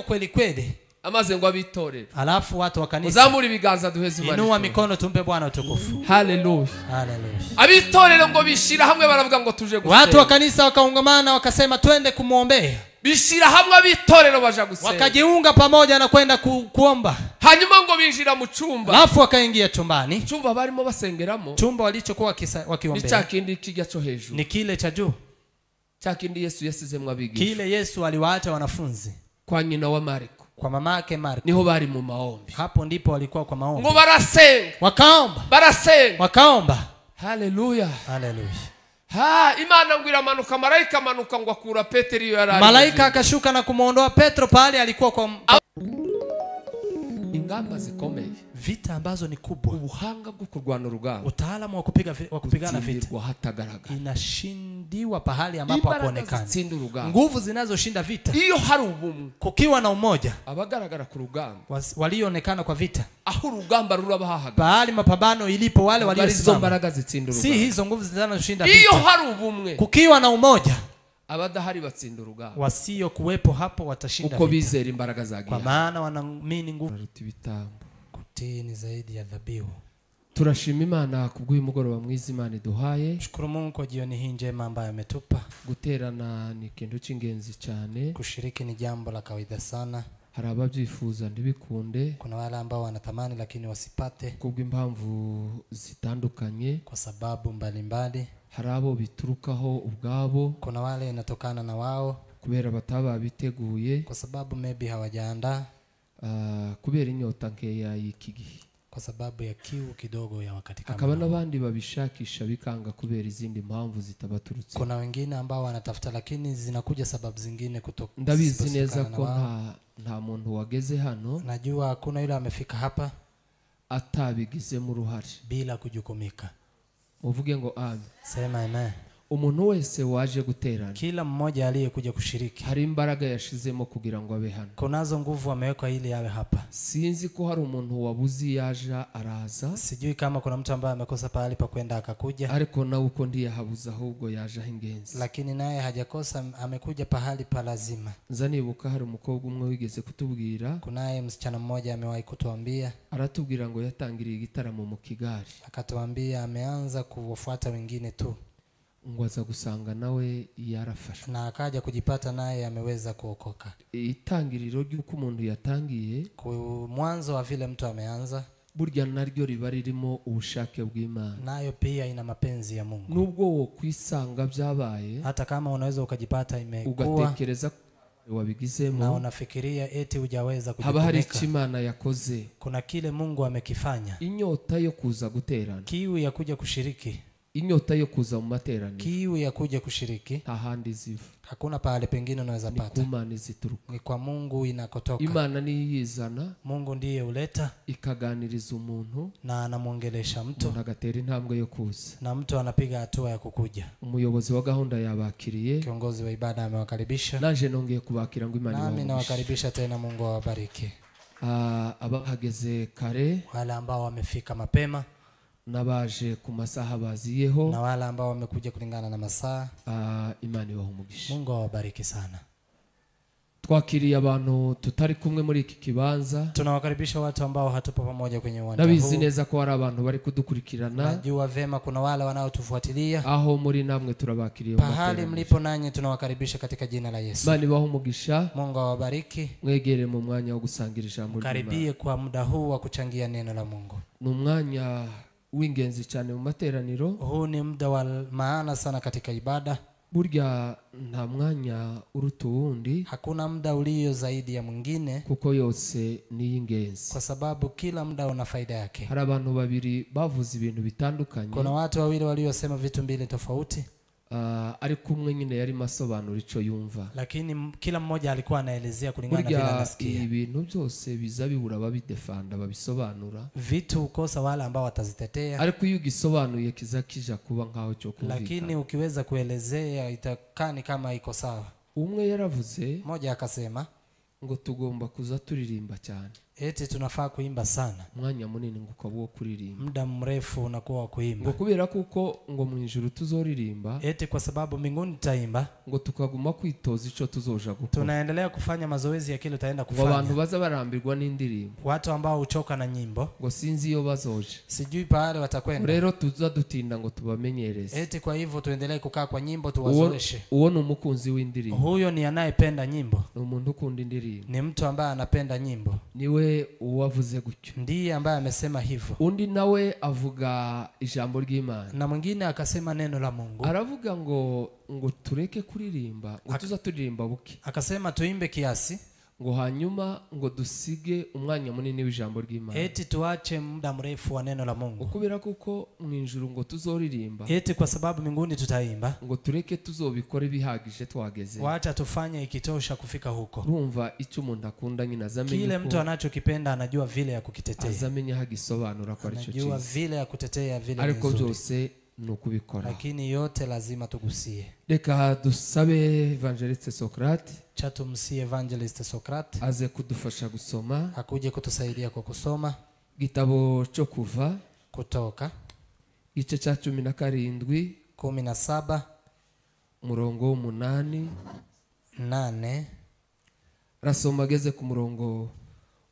Kweli kweli. Amaze ngo abitorero. Alafu watu wa kanisa. Uzamuri ibiganza duheze Imana. Inua mikono tumpe Bwana utukufu. Haleluya. Haleluya. Abitorero ngo bishira hamwe baravuga ngo tuje gusenga. Watu wa kanisa wakaungamana wakasema twende kumuombea. Bishira hamwe abitorero baja gusenga. Wakajiunga pamoja na kwenda kuomba. Hanyuma ngo binjira mu cyumba. Alafu wakaingia chumbani. Chumba barimo basengeramo. Chumba walichokuwa wakiombea. Ni cha kindi kijya cyo hejuru. Ni kile cha juu. Cha kindi Yesu yasizemwe abigisha. Kile Yesu aliwaacha wanafunzi. Kwa nyina wa Marko. Kwa mamake Marko. Niho bari mu maombi. Hapo ndipo walikuwa kwa maombi. Ngo barasenga. Wakaomba. Barasenga. Wakaomba. Haleluya. Haleluya. Ha, Imana ngo iramanuka, malaika amanuka ngo akura Petero iyo yarari. Malaika akashuka na kumuondoa Petro pale alikuwa kwa ingamba zikomeye. Vita ambazo ni kubwa. Ubuhanga bwo kurwana urugamba. Utaalamu wa kupigana vita. Inashindiwa pahali ambapo hakuonekana. Nguvu zinazoshinda vita. Iyo hari ubumwe. Kukiwa na umoja. Abagaragara ku rugamba. Walioonekana kwa vita. Aho urugamba ruraba hahagaze. Pahali mapambano ilipo wale waliosimama. Mbaraga zitsinda urugamba. Si hizo nguvu zinazoshinda vita. Iyo hari ubumwe. Kukiwa na umoja. Abadahari batsinda urugamba. Wasio kuwepo hapo watashinda uko vita. Bizera imbaraga za Kwa maana wanaamini nguvu. Kutii ni zaidi ya dhabihu. Turashima Imana kubw'uyu mugoroba mwiza Imana iduhaye. Shukuru Mungu kwa jioni hii njema ambayo ametupa. Guterana ni ikintu cy'ingenzi cyane. Kushiriki ni jambo la kawaida sana. Hari ababyifuza ntibikunde. Kuna wale ambao wanatamani lakini wasipate. Kubw'impamvu zitandukanye. Kwa sababu mbalimbali. Hari abo biturukaho ubwabo. Kuna wale inatokana na wao. Kubera bataba biteguye. Kwa sababu maybe hawajaandaa. Kubera inyota nkeya y'iki gihe. Kwa sababu ya kiu kidogo ya wakati kama. Hakaba n'abandi babishakisha bikanga kubera izindi mpamvu zitabaturutse. Kuna wengine ambao wanatafuta lakini zinakuja sababu zingine kutoka. Ndabizi neza ko nta muntu wageze hano. Najua hakuna yule amefika hapa atabigizemo uruhare. Bila kujukumika. Uvuge ngo amen. Sema amen. Umuntu wese waje guterana. Kila mmoja aliyekuja kushiriki. Hari imbaraga yashizemo kugira ngo abe hano. Kunazo nguvu amewekwa ili awe hapa. Sinzi ko hari umuntu wabuzi yaja araza. Sijui kama kuna mtu ambaye amekosa pahali pa kwenda akakuja. Ariko nawe uko ndiyahabuza ahubwo yaje ingenzi. Lakini naye hajakosa, amekuja pahali pa lazima. Nza nibuka hari umukobwa umwe wigeze kutubwira. Kunaye msichana mmoja amewahi kutuambia. Aratubwira ngo yatangiriye igitaramo mu Kigali. Akatuambia ameanza kuwafuata wengine tu. Ngo aza gusanga nawe yarafashwe. Na akaja kujipata naye ameweza kuokoka. Itangiriro ry'uko umuntu yatangiye, ku mwanzo wa vile mtu ameanza, burya naryo riba ririmo ubushake bw'Imana. Nayo pia ina mapenzi ya Mungu. Nubwo wo kwisanga byabaye, hata kama unaweza ukajipata imekuwa, ugatekereza wabigizemo, na unafikiria eti hujaweza haba hari kujifunika, icyo Imana yakoze. Kuna kile Mungu amekifanya. Inyota yo kuza guterana, kiu ya kuja kushiriki, inyota yo kuza mu materaniro, kiu ya kuja kushiriki, nta handi ziva. Hakuna pahali pengine unaweza pata. Ni ku Imana zituruka. Ni kwa Mungu inakotoka. Imana niyizana. Mungu ndiye huleta. Ikaganiriza umuntu, na anamuongelesha mtu, umuntu agatera intambwe yo kuza, na mtu anapiga hatua ya kukuja. Umuyobozi wa gahunda yabakiriye. Kiongozi wa ibada amewakaribisha. Naje nongeye kubakira ngo Imana Nami ibahe. nawakaribisha tena, Mungu awabariki. Abahageze kare, wale ambao wamefika mapema, nabaje ku masaha baziyeho, na wale ambao wamekuja kulingana na masaa, Imana ibahe umugisha. Mungu awabariki sana. Twakiriye abantu tutari kumwe muri iki kibanza. Tunawakaribisha watu ambao hatupo pamoja kwenye uwanja huu. Ndabizi neza ko hari abantu bari kudukurikirana. Najua vema kuna wale wanaotufuatilia. Aho muri namwe turabakiriye. Pahali mlipo nanyi tunawakaribisha katika jina la Yesu. Imana ibahe umugisha. Mungu awabariki. Mwegere mu mwanya wo gusangira ijambo ry'Imana. Karibie kwa muda huu wa kuchangia neno la Mungu. Ni umwanya w'ingenzi cyane mu materaniro. Huu ni muda wa maana sana katika ibada. Burya nta mwanya uruta uwundi. Hakuna muda ulio zaidi ya mwingine, kuko yose ni y'ingenzi. Kwa sababu kila muda una faida yake. Hari abantu babiri bavuze ibintu bitandukanye. Kuna watu wawili waliosema vitu mbili tofauti. Ariko umwe nyine yari masobanura ico yumva. Lakini kila mmoja alikuwa anaelezea kulingana na vile anasikia. Ibintu byose biza bibura babidefanda babisobanura. Vitu ukosa wale ambao watazitetea. Ariko iyo ugisobanuye kiza kija kuba nkaho cyo kumvikana. Lakini ukiweza kuelezea itakani kama iko sawa. Umwe yaravuze, mmoja akasema ngo tugomba kuza turirimba cyane. Eti tunafaa kuimba sana. Umwanya munini ngo ukaba uwo kuririmba. Muda mrefu unakuwa wa kuimba. Ngo kubera kuko ngo mu ijuru tuzoririmba. Eti kwa sababu mbinguni tutaimba. Ngo tukaguma kwitoza ico tuzoja gukora. Tunaendelea kufanya mazoezi ya kile utaenda kufanya. Ngo abantu baza barambirwa n'indirimbo. Watu ambao huchoka na nyimbo. Ngo sinzi iyo bazoje. Sijui pale watakwenda. Rero tuza dutinda ngo tubamenyereze. Eti kwa hivyo tuendelee kukaa kwa nyimbo tuwazoeshe. Uwo ni umukunzi w'indirimbo. Huyo ni anayependa nyimbo. Ni umuntu ukunda indirimbo. Ni mtu ambaye anapenda nyimbo. Niwe uwavuze gutyo. Ndiye ambaye amesema hivyo. Undi nawe avuga ijambo ry'Imana. Na mwingine akasema neno la Mungu. Aravuga ngo tureke kuririmba, ngo tuza turirimba buke. Akasema tuimbe kiasi. Ngo hanyuma ngo dusige umwanya munini w'ijambo ry'Imana. Eti tuache muda mrefu wa neno la Mungu. Kubera kuko mu ijuru ngo tuzoririmba. Eti kwa sababu mbinguni tutaimba. Ngo tureke tuzobikore bihagije twageze. Wacha tufanye ikitosha kufika huko. Urumva icyo umuntu akunda nyina azamenye. Kile mtu anachokipenda anajua vile ya kukitetea. Azamenye hagisobanura ko arico cyiza. Anajua vile ya kutetea vile. Ariko byose nukubikora. Lakini yote lazima tugusie. Reka dusabe Evangeliste Socrate. Cha tumsie Evangelist Socrate. Aze kudufasha gusoma. Akuje kutusaidia kwa kusoma. Gitabo cyo kuva. Kutoka. Igice cya 17. 17. Murongo 8. 8. Rasoma ageze ku murongo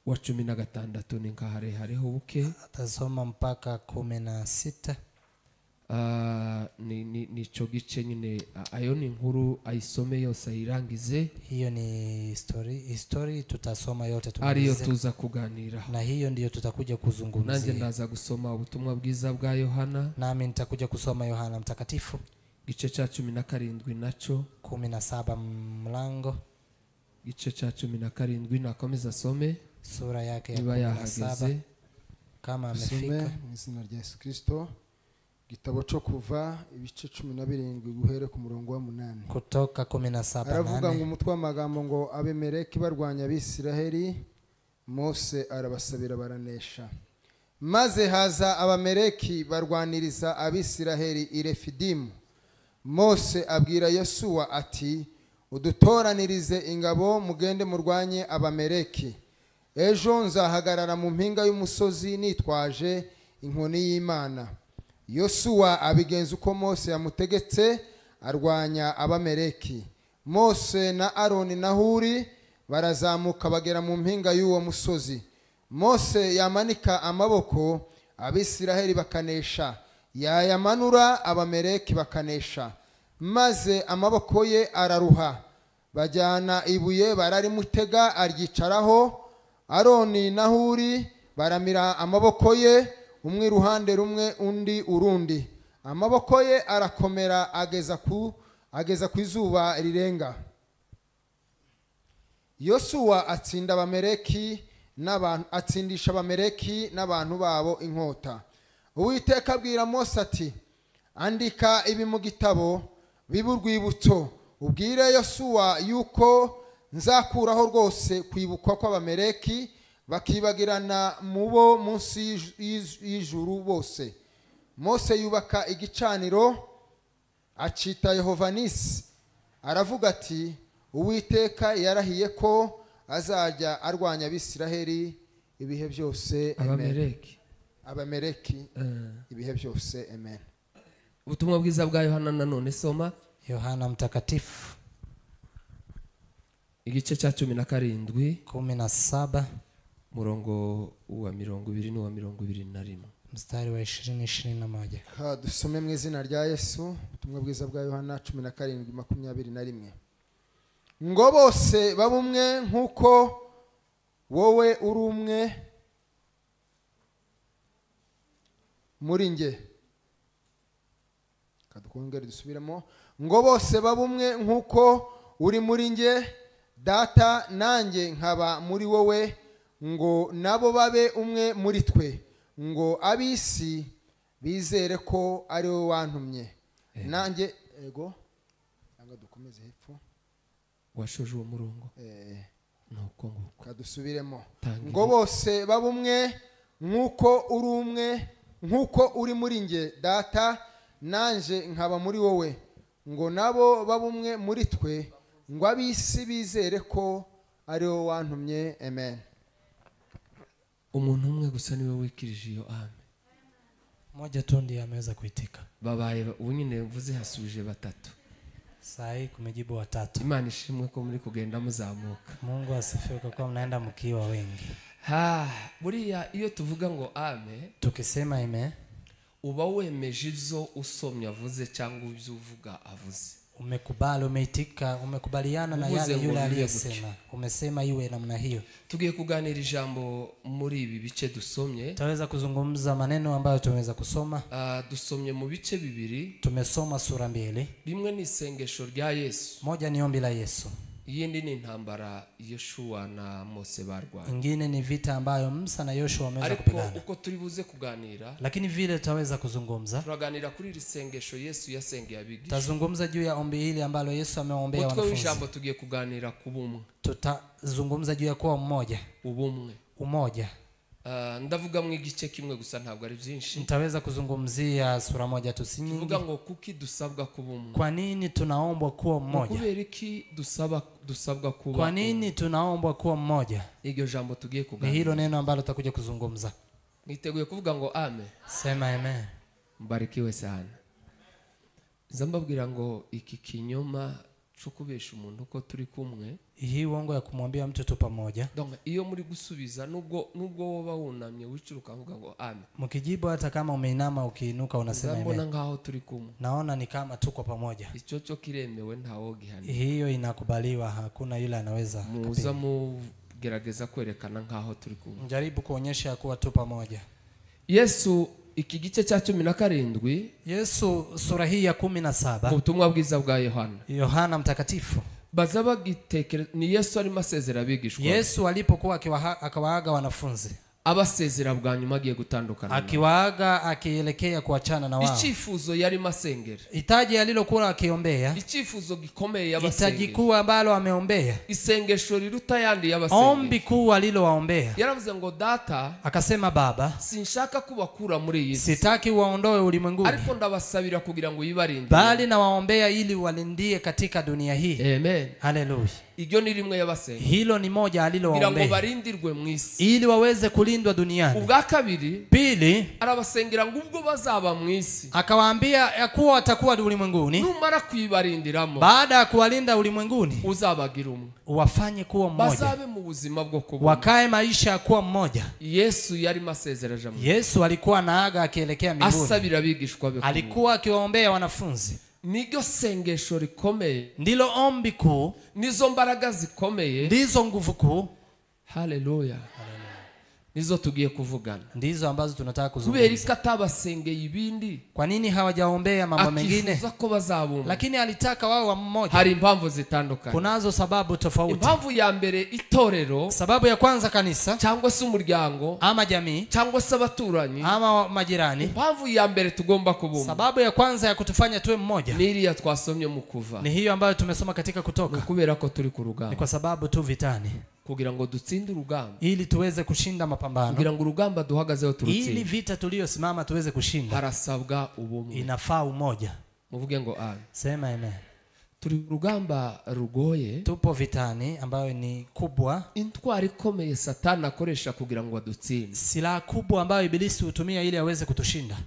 wa 16 ni nkahare hariho buke. Atasoma mpaka 16. Ni ico gice nyine ayo ni inkuru ayisome yose ayirangize. Hiyo ni story tutasoma yote tumalize. Ariyo tuza kuganira. Na hiyo ndiyo tutakuja kuzungumzia. Nanjye ndaza gusoma ubutumwa bwiza bwa Yohana. Nami nitakuja kusoma Yohana mtakatifu. Gice cha 17 nacho. 17 mlango. Gice cha 17 nakomeza asome. Sura yake ya 17. Kama amefika. Mu izina rya Yesu Kristo. Gitabo cyo kuva ibice 17 guhere ku murongo wa 8. Kutoka 17. Aravuga ngo umutwe w'amagambo ngo Abimeleki barwanya Abisiraheli, Mose arabasabira baranesha. Maze haza Abameleki barwaniriza Abisiraheli i Refidimu. Mose abwira Yosuwa ati udutoranirize ingabo mugende murwanye Abameleki. Ejo nzahagarara mu mpinga y'umusozi nitwaje inkoni y'Imana. Yosuwa abigenza uko Mose yamutegetse arwanya Abameleki. Mose na Aroni na Huri barazamuka bagera mu mpinga y'uwo musozi. Mose yamanika amaboko Abisiraheli bakanesha, yayamanura Abameleki bakanesha. Maze amaboko ye araruha, bajyana ibuye bararimutega aryicaraho. Aroni na Huri baramira amaboko ye, umwe iruhande rumwe undi urundi. Amaboko ye arakomera ageza ku izuba rirenga. Yosuwa atsinda Abameleki n'abantu, atsindisha Abameleki n'abantu babo inkota. Uwiteka abwira Mose ati andika ibi mu gitabo bibe urwibutso, ubwire Yosuwa yuko nzakuraho rwose kwibukwa kw'Abameleki bakibagirana mubo munsi y'ijuru bose. Mose yubaka igicaniro acita Yehova Nisi, aravuga ati Uwiteka yarahiye ko azajya arwanya Abisiraheli ibihe byose. Abameleki ibihe byose. Amen. Ubutumwa bwiza bwa Yohana nanone soma. Yohana mtakatifu igice cya 17. 17. Murongo wa 20 n'uwa 21. Mstari wa 20 21. Dusome mu izina rya Yesu. Ubutumwa bwiza bwa Yohana 17:21. Ngo bose babumwe nkuko wowe uri umwe muri nge. Kadukongere dusubiremo. Ngo bose babumwe nkuko uri muri nge Data, nanjye nkaba muri wowe, ngo nabo babe umwe muri twe, ngo abisi bizere ko ari wowe wantumye. Nanjye ego cyangwa dukomeze hepfo washoje uwo murongo. Nuko nguko kadusubiremo. Ngo bose babe umwe nkuko uri umwe, nkuko uri muri nge Data, nanje nkaba muri wowe, ngo nabo babe umwe muri twe, ngo abisi bizere ko ari wowe wantumye. Amen. Umuntu umwe gusa niwe wikirije iyo ame. Mmoja tu ndiye ameweza kuitika. Babaye ubu nyine mvuze hasubije batatu. Saa hii kumejibu watatu. Imana ishimwe ko muri kugenda muzamuka. Mungu asifiwe kwa kuwa mnaenda mkiwa wengi. Buriya iyo tuvuga ngo ame, tukisema amen, uba wemeje ibyo usomye avuze cyangwa ibyo uvuga avuze. Umekubali, umeitika, umekubaliana na yale yule aliyesema. Umesema iwe namna hiyo. Tugiye kuganira ijambo muri ibi bice dusomye. Tutaweza kuzungumza maneno ambayo tumeweza kusoma. Dusomye mu bice bibiri. Tumesoma sura mbili. Rimwe ni isengesho rya Yesu. Moja ni ombi la Yesu. Iyindi ni intambara Yoshua na Mose barwana. Ingine ni vita ambayo Musa na Yoshua wameweza kupigana. Ariko uko turi buze kuganira, lakini vile tutaweza kuzungumza, turaganira kuri iri sengesho Yesu yasengeye abigisha. Tutazungumza juu ya ombi hili ambalo Yesu amewaombea wanafunzi. Utwo ijambo tugiye kuganira ku bumwe. Tutazungumza juu ya kuwa mmoja. Ubumwe. Umoja. Ndavuga mu igice kimwe gusa ntabwo ari byinshi. Nitaweza kuzungumzia sura moja tu, si nyingi. Tuvuga ngo kuki dusabwa kuba umwe? Kwa nini tunaombwa kuwa mmoja? Kubera iki dusabwa kuba? Kwa nini tunaombwa kuwa mmoja? Iryo jambo tugiye kuganira. Ni hilo neno ambalo tutakuja kuzungumza. Niteguye kuvuga ngo amen. Sema amen. Mbarikiwe sana. Nzambabwira ngo iki kinyoma cyo kubesha umuntu ko turi kumwe, hii uongo ya kumwambia mtu tu pamoja. Donc iyo muri gusubiza nubwo woba wunamye wicuruka uvuga ngo amen. Mkijibu hata kama umeinama ukiinuka unasema amen. Mbona ngaho turi kumwe? Naona ni kama tuko pamoja. Icyo cyo kiremewe ntawo gihana. Hiyo inakubaliwa, hakuna yule anaweza. Muza mugerageza kwerekana nkaho turi kumwe. Mjaribu kuonyesha kuwa tu pamoja. Yesu iki gice cya 17, Yesu sura hii ya 17, ubutumwa bwiza bwa Yohana. Yohana mtakatifu. Baza bagitekere ni Yesu arimo asezera abigishwa. Yesu alipokuwa akawaaga wanafunzi, abasezera bwa nyuma agiye gutandukana, akiwaaga akielekea kuachana na wao. Icyifuzo yarimo asengera, hitaji alilokuwa akiombea, icyifuzo gikomeye yabasengera, hitaji kuu ambalo ameombea, isengesho riruta yandi yabasengera, ombi kuu alilowaombea. Yaravuze ngo data, akasema Baba, sinshaka kubakura muri iyi si, sitaki waondoe ulimwenguni, ariko ndabasabira kugira ngo yibarinde, bali nawaombea ili walindie katika dunia hii. Amen. Haleluya. Iryo ni rimwe yabasengera, hilo ni moja alilowaombea, kugira ngo barindirwe mu isi, ili waweze kulindwa duniani. Ubwa kabiri, pili, arabasengera ngo ubwo bazaba mu isi, akawaambia ya kuwa watakuwa ulimwenguni, numara kuyibarindiramo, baada ya kuwalinda ulimwenguni, uzabagira umwe, uwafanye kuwa mmoja, bazabe mu buzima bwo kuba, wakae maisha ya kuwa mmoja. Yesu yarimo asezera. Yesu alikuwa anaaga akielekea mbinguni, asabira abigishwa be, alikuwa akiwaombea wanafunzi. Niryo sengesho rikomeye, ndilo ombi kuu, nizo mbaraga zikomeye, ndizo nguvu kuu. Haleluya. Nizo tugiye kuvugana, ndizo ambazo tunataka kuzungumza. Kubera ko atabasengeye ibindi, kwa nini hawajaombea mambo mengine? Akifuza ko bazabumva, lakini alitaka wao wa mmoja. Hari impamvu zitandukanye, kunazo sababu tofauti. Impamvu ya mbere, itorero, sababu ya kwanza kanisa, cyangwa se umuryango, ama jamii, cyangwa se abaturanyi, ama majirani. Impamvu ya mbere tugomba kubumva, sababu ya kwanza ya kutufanya tuwe mmoja, ni iriya twasomye mu kuva, ni hiyo ambayo tumesoma katika Kutoka. Kubera ko turi ku rugamba, ni kwa sababu tu vitani, kugira ngo dutsinde urugamba, ili tuweze kushinda mapambano, kugira ngo urugamba duhagazeho turutsinde, ili vita tuliyosimama tuweze kushinda, harasabwa ubumwe, inafaa umoja. Muvuge ngo amen. Sema amen. Turi urugamba rugoye, tupo vitani ambayo ni kubwa, intwari ikomeye Satani akoresha kugira ngo adutsinde, silaha kubwa ambayo ibilisi hutumia ili aweze kutushinda,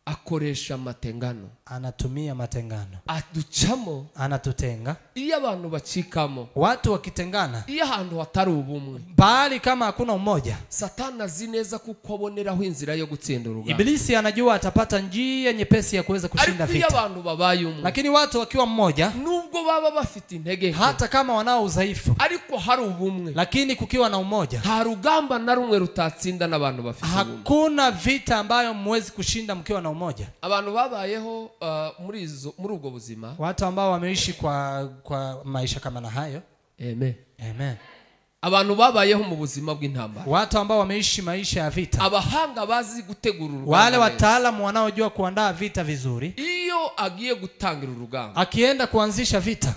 akoresha matengano, anatumia matengano, aducamo, anatutenga. Iyo abantu bacikamo, watu wakitengana, iyo ahantu hatari ubumwe, bali kama hakuna umoja, Satani azi neza kuko aboneraho inzira yo gutsinda urugamba. Ibilisi anajua atapata njia nyepesi ya kuweza kushinda vita. Ariko iyo abantu babaye umwe, lakini watu wakiwa mmoja, nubwo baba bafite intege nke, hata kama wanao udhaifu, ariko hari ubumwe, lakini kukiwa na umoja, nta rugamba na rumwe rutatsinda n'abantu bafite ubumwe. Hakuna vita ambayo mwezi kushinda mkiwa na umoja. Abantu babayeho muri ubwo buzima, watu ambao wameishi kwa maisha kama na hayo. Amen. Amen. Abantu babayeho mu buzima bw'intambara, watu ambao wameishi maisha ya vita, abahanga bazi gutegura urugamba, wale wataalamu wanaojua kuandaa vita vizuri, iyo agiye gutangira urugamba, akienda kuanzisha vita,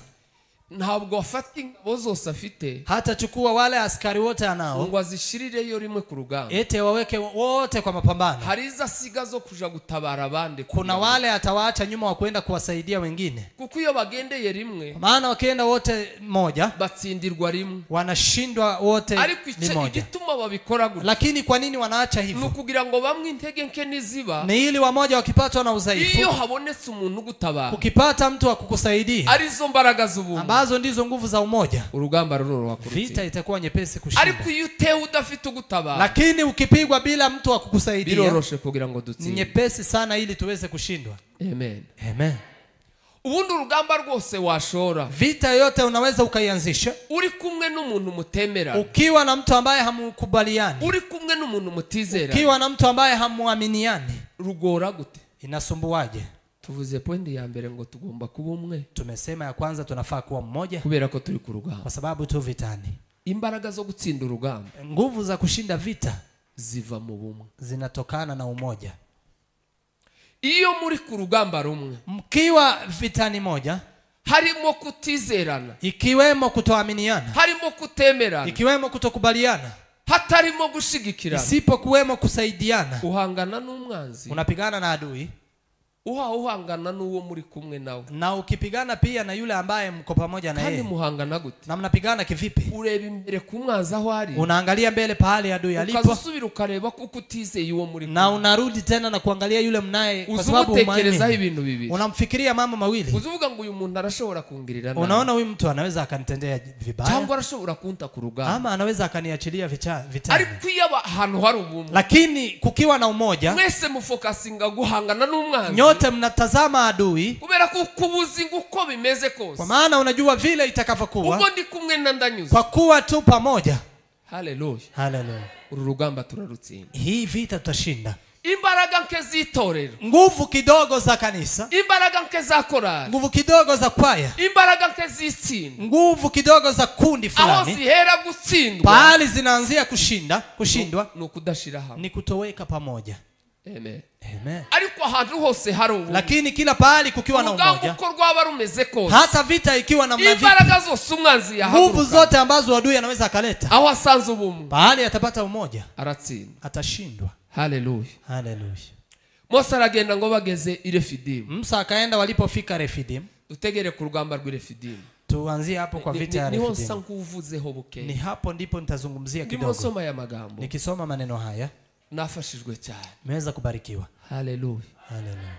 ntabwo afata ingabo zose afite, hatachukua wale askari wote anao, ngo azishirireyo rimwe ku rugamba, ete waweke wote kwa mapambano. Hari izo asiga zo kuja gutabara abandi, kuna wale atawaacha nyuma wa kwenda kuwasaidia wengine, kuko iyo bagendeye rimwe, maana wakienda wote moja, batsindirwa rimwe, wanashindwa wote ariko ni moja. igituma Igituma babikora gutya. Lakini kwa nini wanaacha hivyo? Nukugira ngo bamwe intege nke niziba. Ni ili wamoja wakipatwa na udhaifu. Iyo habonetse umuntu ugutabara. Ukipata mtu wa kukusaidia. Arizo mbaraga z'ubumwe. Ambazo ndizo nguvu za umoja. Urugamba ruroroha kurutsinda. Vita itakuwa nyepesi kushinda. Ariko iyo utewe udafite ugutabara. Lakini ukipigwa bila mtu wa kukusaidia. Biroroshe kugira ngo dutsinde. Ni nyepesi sana ili tuweze kushindwa. Amen. Amen. Ubundi urugamba rwose washora. Vita yote unaweza ukaianzisha. Uri kumwe n'umuntu mutemera. Ukiwa na mtu ambaye hamukubaliani. Uri kumwe n'umuntu mutizera. Ukiwa na mtu ambaye hamuaminiani. Rugora gute? Inasumbuaje? Tuvuze pointi ya mbere ngo tugomba kuba umwe. Tumesema ya kwanza tunafaa kuwa mmoja. Kubera ko turi ku rugamba. Kwa sababu tu vitani. Imbaraga zo gutsinda urugamba. Nguvu za kushinda vita ziva mu bumwe. Zinatokana na umoja. Iyo muri ku rugamba rumwe, mkiwa vitani moja, harimo kutizerana, ikiwemo kutoaminiana, harimo kutemerana, ikiwemo kutokubaliana, hatarimo gushigikirana, isipokuwemo kusaidiana, uhangana n'umwanzi, unapigana na adui, uhangana n'uwo muri kumwe nawe, na ukipigana pia na yule ambaye mko pamoja na yeye. Kandi muhangana gute? Na mnapigana kivipi? Ureba imbere ku mwanzi aho ari, unaangalia mbele pahali adui alipo, ukazusubira ukareba kuko utizeye uwo muri kumwe, na unarudi tena na kuangalia yule mnaye, kwa sababu utekerezaho ibintu bibiri, unamfikiria mambo mawili, uzuvuga ngo uyu muntu arashobora kungirira nabi, unaona huyu mtu anaweza akanitendea vibaya, cyangwa arashobora kunta ku rugamba, ama anaweza akaniachilia vitani. Ariko iyo ahantu hari ubumwe, lakini kukiwa na umoja, mwese mufokasinga guhangana n'umwanzi, nyote mnatazama adui, kubera ko kubuzi nguko bimeze kose, kwa maana unajua vile itakavyokuwa, ubwo ndi kumwe na Ndanyuze, kwa kuwa tu pamoja. Haleluya, haleluya. Uru rugamba turarutsinda. Hii vita tutashinda. Imbaraga nke z'itorero, nguvu kidogo za kanisa, imbaraga nke za korali, nguvu kidogo za kwaya, imbaraga nke z'itsinda, nguvu kidogo za kundi fulani, aho zihera gutsindwa, pahali zinaanzia kushindwa, ni ukudashira hamwe, ni kutoweka pamoja. Amen. Amen. Ariko ahantu hose hari ubumwe, lakini kila pahali kukiwa na umoja, uko rwaba rumeze kose, hata vita ikiwa namna vipi, imbaraga zose umwanzi yahaguruka, nguvu zote ambazo adui anaweza akaleta, aho asanze ubumwe, pahali atapata umoja, aratsinda, atashindwa. Haleluya, haleluya. Mose aragenda ngo bageze i Refidimu. Musa akaenda walipofika Refidimu. Dutegere ku rugamba rw'i Refidimu. Tuanzie hapo kwa vita ya Niho Refidimu. nsa nkuvuzeho buke. Ni hapo ndipo nitazungumzia kidogo. Ndimo soma ya magambo. Nikisoma maneno haya nafashijwe cyane. Nimeweza kubarikiwa. Haleluya. Haleluya.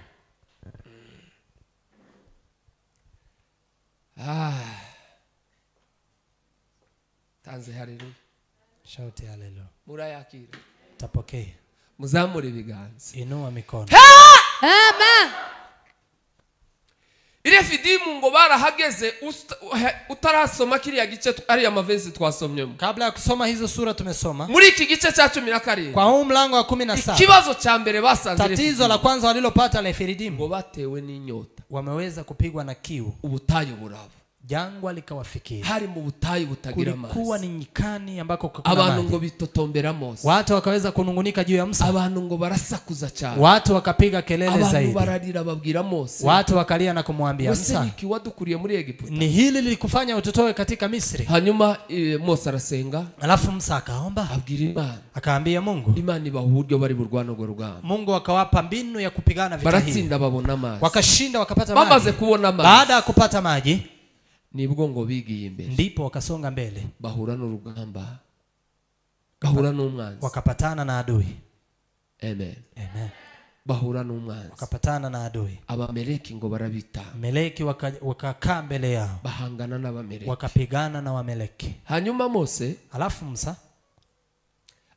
Tanze haleluya. Shout haleluya. Murayakira. Tapokea. Muzamure ibiganza. Inua mikono. Amen. Refidimu ngo barahageze utarasoma kiriya gice ari amavesi twasomyemo. Kabla ya kusoma hizo sura tumesoma. Muri iki gice cha 17. Kwa huu mlango wa 17. Ikibazo cha mbere basanze. Tatizo la kwanza walilopata Refidimu, ngo batewe n'inyota. Wameweza kupigwa na kiu. Ubutayu buraba. Jangwa likawafikia. Hari mu butayu butagira amazi. Kulikuwa ni nyikani ambako hakuna maji. Abantu ngo bitotombera Mose. Watu wakaweza kunungunika juu ya Musa. Abantu ngo barasakuza cyane. Watu wakapiga kelele zaidi. Abantu bararira babwira Mose. Watu wakalia na kumwambia Musa, niki wadukuriye muri Egiputa? Ni hili lilikufanya ututoe katika Misri. Hanyuma Mose arasenga. Alafu Musa akaomba. Abwira Imana. Akaambia Mungu. Imana ibaha uburyo bari burwana urwo rugamba. Mungu akawapa mbinu ya kupigana vita hii. Baratsinda babona amazi. Wakashinda wakapata maji. Bamaze kubona amazi. Baada ya kupata maji, nibwo ngo bigiye imbere, ndipo wakasonga mbele, bahura n'urugamba, bahura n'umwanzi, wakapatana na adui. Amen. Amen. Bahura n'umwanzi, wakapatana na adui. Abameleki ngo barabita. Meleki wakakaa mbele yao, bahangana n'Abameleki, wakapigana na Wameleki. Hanyuma Mose, alafu Musa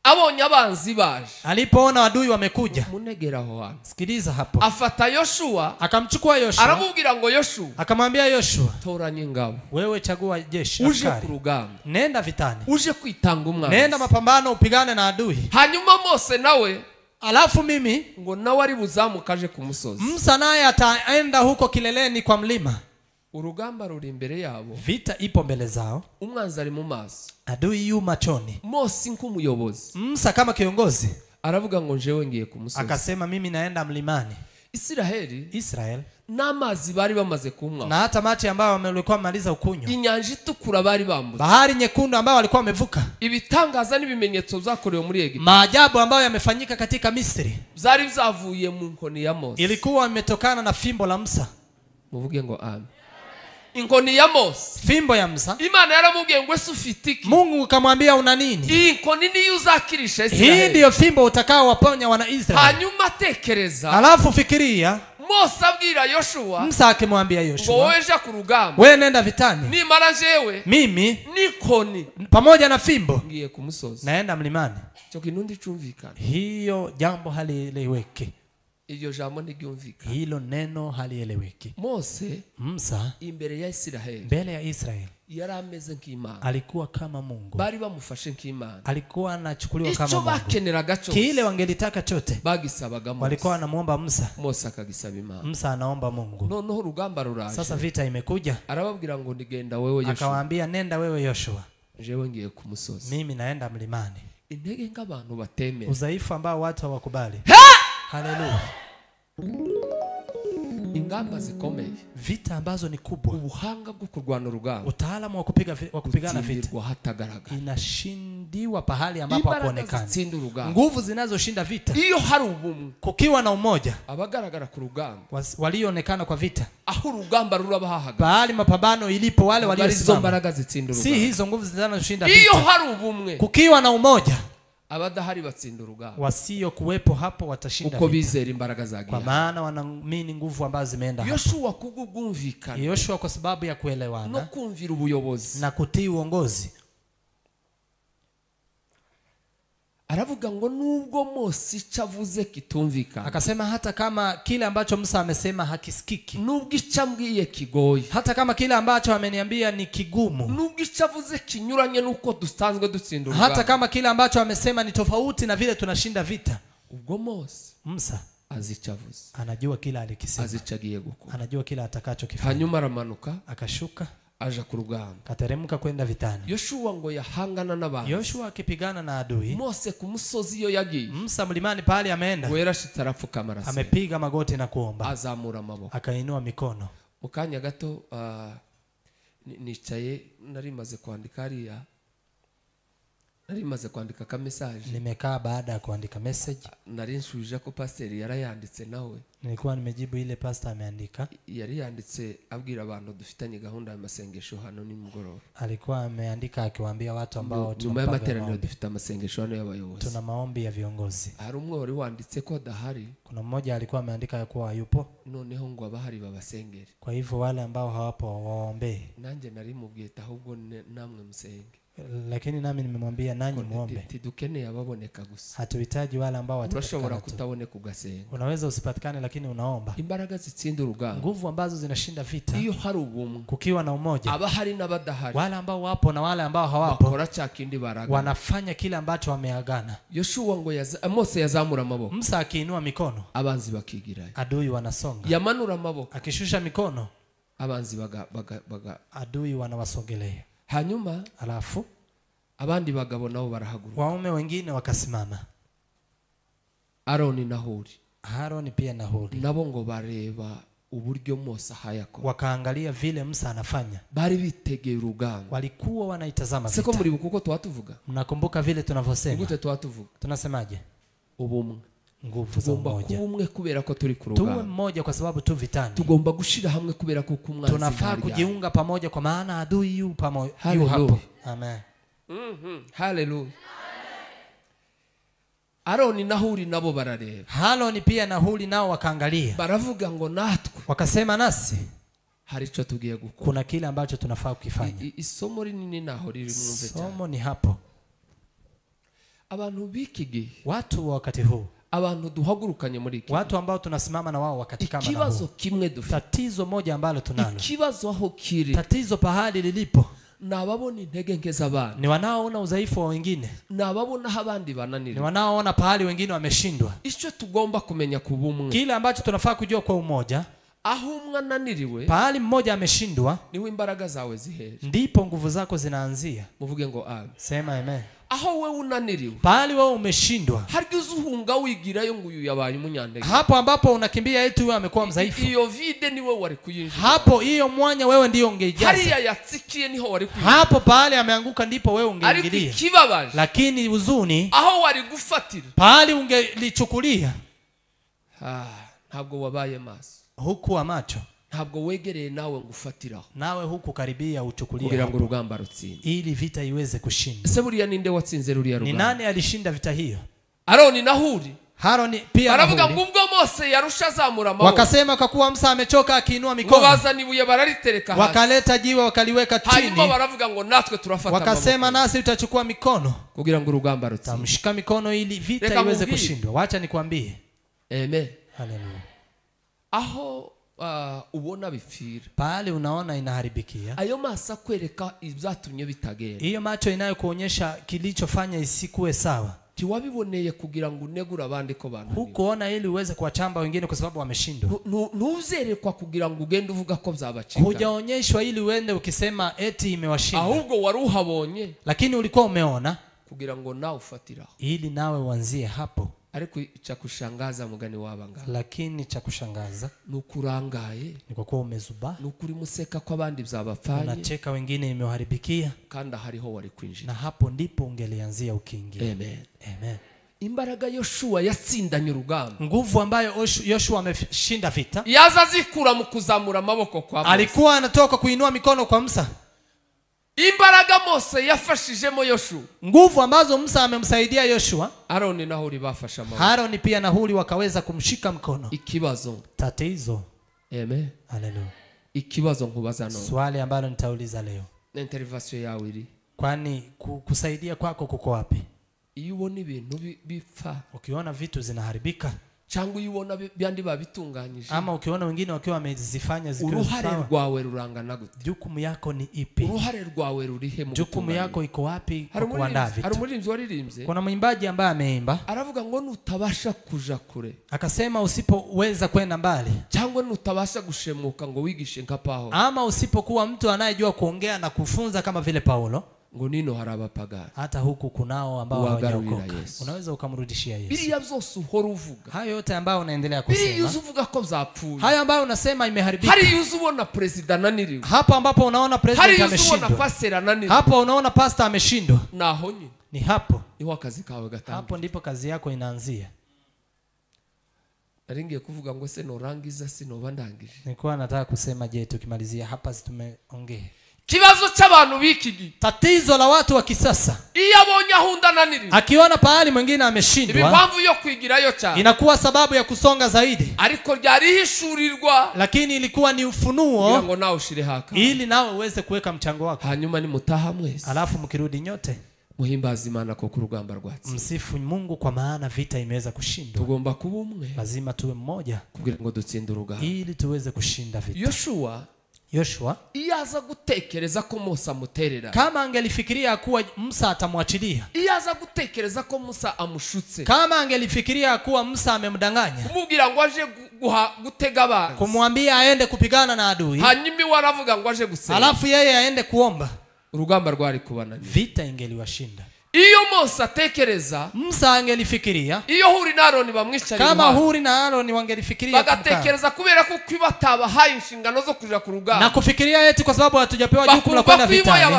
abonye abanzi baje, alipoona adui wamekuja, munegera aho hantu, sikiliza hapo, afata Yoshua, akamchukua Yoshua, aramubwira ngo Yoshua, akamwambia Yoshua, toranya ingabo, wewe chagua jeshi, uje askari, ku rugamba, nenda vitani, uje kwitanga umwanzi, nenda mapambano, upigane na adui. Hanyuma Mose nawe, alafu mimi ngo nawe ari buzamuka aje ku musozi, Musa naye ataenda huko kileleni kwa mlima. Urugamba ruri imbere yabo, vita ipo mbele zao, umwanzi ari mu maso, adui yu machoni. Mose nk'umuyobozi, Musa kama kiongozi aravuga ngo njewe ngiye ku musozi, akasema mimi naenda mlimani. Israeli, Israel n'amazi bari bamaze kunywa, na hata maji ambayo walikuwa wamemaliza ukunywa, inyanja itukura bari bambutse, bahari nyekundu ambayo walikuwa wamevuka, ibitangaza n'ibimenyetso byakorewe muri Egiputa, maajabu ambayo yamefanyika katika Misri, byari byavuye mu nkoni ya Mose, ilikuwa imetokana na fimbo la Musa. Muvuge ngo amen. Inkoni ya Mose, fimbo ya Musa. Imana yaramubwiye ngo ese ufite iki? Mungu akamwambia una nini? Iyi nkoni niyo uzakirisha Hii Isiraheli. ndiyo fimbo utakao waponya wana Israeli. Hanyuma tekereza, Alafu fikiria Mose abwira Yoshua, Musa akimwambia ngo Yoshua, wowe ja ku rugamba, wewe nenda vitani, nimara jewe mimi n'inkoni pamoja na fimbo ngiye ku musozi. naenda mlimani. Icyo kintu ndicumvikana. Hiyo jambo halieleweki, Iryo jambo ntiryumvikana. hilo neno halieleweki. Mose Musa imbere ya Isiraheli mbele ya Israeli yari ameze nk'Imana, alikuwa kama Mungu, bari bamufashe nk'Imana. alikuwa anachukuliwa kama Icyo Mungu. bakeneraga Kile cyose wangelitaka chote bagisabaga Mose, walikuwa wanamuomba Musa, Mose akagisaba Imana. Musa anaomba Mungu. Noneho urugamba ruraje, Sasa vita imekuja, arababwira ngo ndigenda wewe Yoshua, akawaambia nenda wewe Yoshua, jewe ngiye ku musozi. mimi naenda mlimani. Intege nk'abantu batemera, Udhaifu ambao watu hawakubali. Haleluya. ingamba zikomeye, Vita ambazo ni kubwa, ubuhanga bwo kurwana urugamba utaalamu wa kupigana vita butsindirwa hatagaragara. inashindiwa pahali ambapo Imbaraga hakuonekana. zitsinda urugamba Nguvu zinazoshinda vita, iyo hari ubumwe, kukiwa na umoja, abagaragara ku rugamba, walioonekana kwa vita, aho urugamba ruraba hahagaze, pahali mapambano ilipo, wale ntabwo ari izo waliosimama, mbaraga zitsinda si urugamba. hizo nguvu zinazoshinda Iyo vita. hari ubumwe, Kukiwa na umoja, abadahari batsinda urugamba, wasio kuwepo hapo watashinda kuko vita, bizera imbaraga kwa zagiye. maana wanaamini nguvu ambazo zimeenda hapo. Yoshua kubw'ubwumvikane Yoshua kwa sababu ya no kuelewana kumvira ubuyobozi, na kutii uongozi, aravuga ngo nubwo Mose icyo avuze kitumvikana, akasema hata kama kile ambacho Musa amesema hakisikiki, nubwo icyo ambwiye kigoye, hata kama kile ambacho ameniambia ni kigumu, nubwo icyo avuze kinyuranye n'uko dusanzwe dutsinda hata urugamba, kama kile ambacho amesema ni tofauti na vile tunashinda vita, ubwo Mose Musa azi icyo avuze, anajua kile alikisema, azi icyo agiye gukora. anajua kile atakachokifanya. Hanyuma aramanuka Akashuka aja ku rugamba. kateremka kwenda vitani. Yoshua ngo yahangana n'abantu, Yoshua akipigana na adui, Mose ku musozi iyo yagiye, Musa mlimani pale ameenda, ngo yarashitse arapfukama arasenga, amepiga magoti na kuomba, azamura amaboko. akainua mikono. Mu kanya gato nicaye, nari maze kwandika hariya, nari maze kwandika ka message, Nimekaa baada ya kuandika message, nari nshubije ko pasiteri yarayanditse nawe, nilikuwa nimejibu ile pastor ameandika. yari yanditse abwira abantu dufitanye gahunda y'amasengesho hano nimugoroba. Alikuwa ameandika akiwaambia watu ambao Nyuma y'amateraniro dufite amasengesho hano y'abayobozi, tuna maombi ya viongozi. Hari umwe wari wanditse ko adahari, Kuna mmoja alikuwa ameandika ya kuwa hayupo, noneho ngo abahari babasengere. kwa hivyo wale ambao hawapo wawaombee. Nanjye nari mubwiye ahubwo namwe musenge, Lakini nami nimemwambia nanyi muombe. ntidukeneye ababoneka gusa, Hatuhitaji wale ambao urashobora watapatikana tu. kutaboneka ugasenga. Unaweza usipatikane lakini unaomba. Imbaraga zitsinda urugamba Nguvu ambazo zinashinda vita, iyo hari ubumwe, kukiwa na umoja, abahari n'abadahari wale ambao wapo na wale ambao hawapo bakora cya kindi baraga. wanafanya kile ambacho wameagana. Yoshua ngo Mose yazamura amaboko, Musa akiinua mikono, abanzi bakigirayo, adui wanasonga. yamanura amaboko, Akishusha mikono, abanzi baga. adui wanawasogelea. Hanyuma Alafu abandi bagabo nabo barahaguruka, waume wengine wakasimama, Aroni na Huri Haroni pia na Huri, nabo ngo bareba uburyo Mose ahayakora, wakaangalia vile Musa anafanya, bari bitegeye urugamba. walikuwa wanaitazama Seko vita. muribuka uko twatuvuga? Mnakumbuka vile tunavyosema? Gute twatuvuga? Tunasemaje? Ubumwe. Nguvu za Tugomba kuba umoja. umwe kubera ko turi ku Tuwe rugamba, mmoja kwa sababu tu vitani. tugomba gushira hamwe kubera ko umwanzi Tunafaa ntaryama. kujiunga pamoja kwa maana adui yu pamoja, yu Hallelujah. hapo. Amen. Haleluya. Aroni na Huri nabo barareba, Haroni pia na Huri nao wakaangalia, baravuga ngo natwe wakasema nasi hari icyo tugiye gukora. kuna kile ambacho tunafaa kukifanya. Isomo rinini naho riri mwumve cyane. Somo ni hapo. Abantu b'iki gihe, Watu wa wakati huu, abantu duhagurukanye muri iki, watu ambao tunasimama na wao wakati kama na ikibazo huu, kimwe dufite, tatizo moja ambalo tunalo, ikibazo aho kiri tatizo pahali lilipo ni ababona intege nke z'abandi, ni wanaoona udhaifu wa wengine, ni ababona aho abandi ni bananirwa. wanaoona pahali wengine wameshindwa. Icyo tugomba kumenya ku bumwe, Kile ambacho tunafaa kujua kwa umoja, aho umwe ananiriwe pahali mmoja ameshindwa, niho imbaraga zawe zihera. ndipo nguvu zako zinaanzia. Muvuge ngo amen. Sema amen. Aho wewe unaniriwe, Pahali wewe umeshindwa, harya uzuhunga wigirayo ngo uyu yabaye umunyantege, hapo ambapo unakimbia eti huyo amekuwa mdhaifu, iyo vide niwe wari kuyinjira, hapo hiyo mwanya wewe ndiyo ungeijaza. hariya yatsikiye niho wari kuyinjira, Hapo pahali ameanguka ndipo wewe ariko ungeingilia. ikibabaje Lakini huzuni, aho wari gufatira, pahali ungelichukulia, ntabwo wabaye maso, hukuwa macho, Ntabwo wegereye nawe ngufatiraho. Nawe hukukaribia uchukulie kugira ngo urugamba rutsinde. Ili vita iweze kushinda. Ese buriya ninde watsinze ruriya rugamba? Ni nani alishinda vita hiyo? Aroni na Huri. Haroni pia na Baravuga Huri. ngo ubwo Mose yarusha azamura amaboko. Wakasema kwa kuwa Musa amechoka akiinua mikono. Ngo bazana ibuye bararitereka hasi. Wakaleta jiwe wakaliweka chini. Hanyuma baravuga ngo natwe turafata amaboko. Wakasema nasi tutachukua mikono. Kugira ngo urugamba rutsinde. Tamshika mikono ili vita Reka iweze nkubwire. kushindwa. Wacha nikwambie. Amen. Haleluya. Aho ubona bipfira. Pale unaona inaharibikia. Ayo maso akwereka ibyatumye bitagenda. Hiyo macho inayokuonyesha kilichofanya isikuwe sawa. Tiwabiboneye kugira ngo unegure abandi ko bananiwe. Hukuona ili uweze kuwachamba wengine kwa sababu wameshindwa. Ntuzerekwa kugira ngo ugende uvuga ko byabacika. Hujaonyeshwa ili uende ukisema eti imewashinda. Ahubwo wari uhabonye. Lakini ulikuwa umeona kugira ngo nawe ufatiraho. Ili nawe uanzie hapo. Ariko cha kushangaza mugani wabanga. Lakini cha kushangaza nukurangaye ni kwa kuwa umezubaa. Nukuri museka kwa abandi byabapfanye. Unacheka wengine imewaharibikia. Kandi hariho wari kwinjira. Na hapo ndipo ungelianzia ukiingia. Amen. Amen. Imbaraga Yoshua yatsindanye urugamba. Nguvu ambayo Yoshua ameshinda vita. Yaza zikura mu kuzamura amaboko kwa Mose. Alikuwa anatoka kuinua mikono kwa Musa. Imbaraga Mose yafashijemo Yoshua. Nguvu ambazo Musa amemsaidia Yoshua. Aroni na Huri bafasha amaboko. Aroni pia na Huri wakaweza kumshika mkono. Ikibazo. Tatizo. Amen. Haleluya. Ikibazo nkubaza none. Swali ambalo nitauliza leo. Intervention yawe iri. Kwani kusaidia kwako kuko wapi? Iyo ubona ibintu bipfa, ukiona vitu zinaharibika, cyangwa iyo ubona byandi babitunganyije, ama ukiona wengine wakiwa wamezifanya zikiwa uruhare sawa, rwawe rurangana gute? Jukumu yako ni ipi? Uruhare rwawe rurihe mu Jukumu gutunganya? yako iko wapi kwa kuandaa vitu? Hari umuririmbyi waririmbye. Kuna mwimbaji ambaye ameimba. Aravuga ngo nutabasha kuja kure. Akasema usipoweza kwenda mbali, cyangwa nutabasha gushemuka ngo wigishe nka Paulo, ama usipokuwa mtu anayejua kuongea na kufunza kama vile Paulo, ngo nino hari abapagani, hata huku kunao ambao hawajaokoka, unaweza ukamrudishia Yesu. Biriya byose uhora uvuga, hayo yote ambayo unaendelea kusema, biriya uvuga ko byapfuye, hayo ambayo unasema imeharibika, hari ubona president ananiriwe, hapo ambapo unaona president ameshindwa, hari ubona pastor ananiriwe, hapo unaona pastor ameshindwa, naho nyine ni hapo niho akazi kawe gatangira, hapo ndipo kazi yako inaanzia. Naringiye kuvuga ngo se norangiza sinoba ndangije. Nilikuwa nataka kusema je, tukimalizia hapa tumeongea. Kibazo cy'abantu b'iki gihe, tatizo la watu wa kisasa, iyo abonye ahunda ananiriwe, akiona pahali mwingine ameshindwa, impamvu yo kwigirayo cyane inakuwa sababu ya kusonga zaidi. Ariko ryarihishurirwa, lakini ilikuwa ni ufunuo ngo nawe ushire haka, ili nawe uweze kuweka mchango wako. Hanyuma nimutaha mwese, alafu mkirudi nyote muhimbaze Imana ko kurugamba rwatsi, msifu Mungu kwa maana vita imeweza kushindwa. Tugomba kuba umwe, lazima tuwe mmoja kugira ngo dutsinde urugamba, ili tuweze kushinda vita. Yoshua iyo aza gutekereza ko Musa amuterera, kama angelifikiria kuwa Musa atamwachilia, iyo aza gutekereza ko Musa amushutse, kama angelifikiria kuwa Musa amemdanganya, kumubwira ngo aje gutega abanzi, kumwambia aende kupigana na adui, hanyuma iwe aravuga ngo aje gusenga, alafu yeye aende kuomba, urugamba rwari kubananira, vita ingeliwashinda. Iyo Mose atekereza, Musa angelifikiria, iyo Huri na Aroni bamwicarira, kama Huri na Aroni wangelifikiria, bagatekereza kubera ko batabahaye inshingano zo kuja ku rugamba, na kufikiria eti kwa sababu hatujapewa jukumu la kwenda vitani,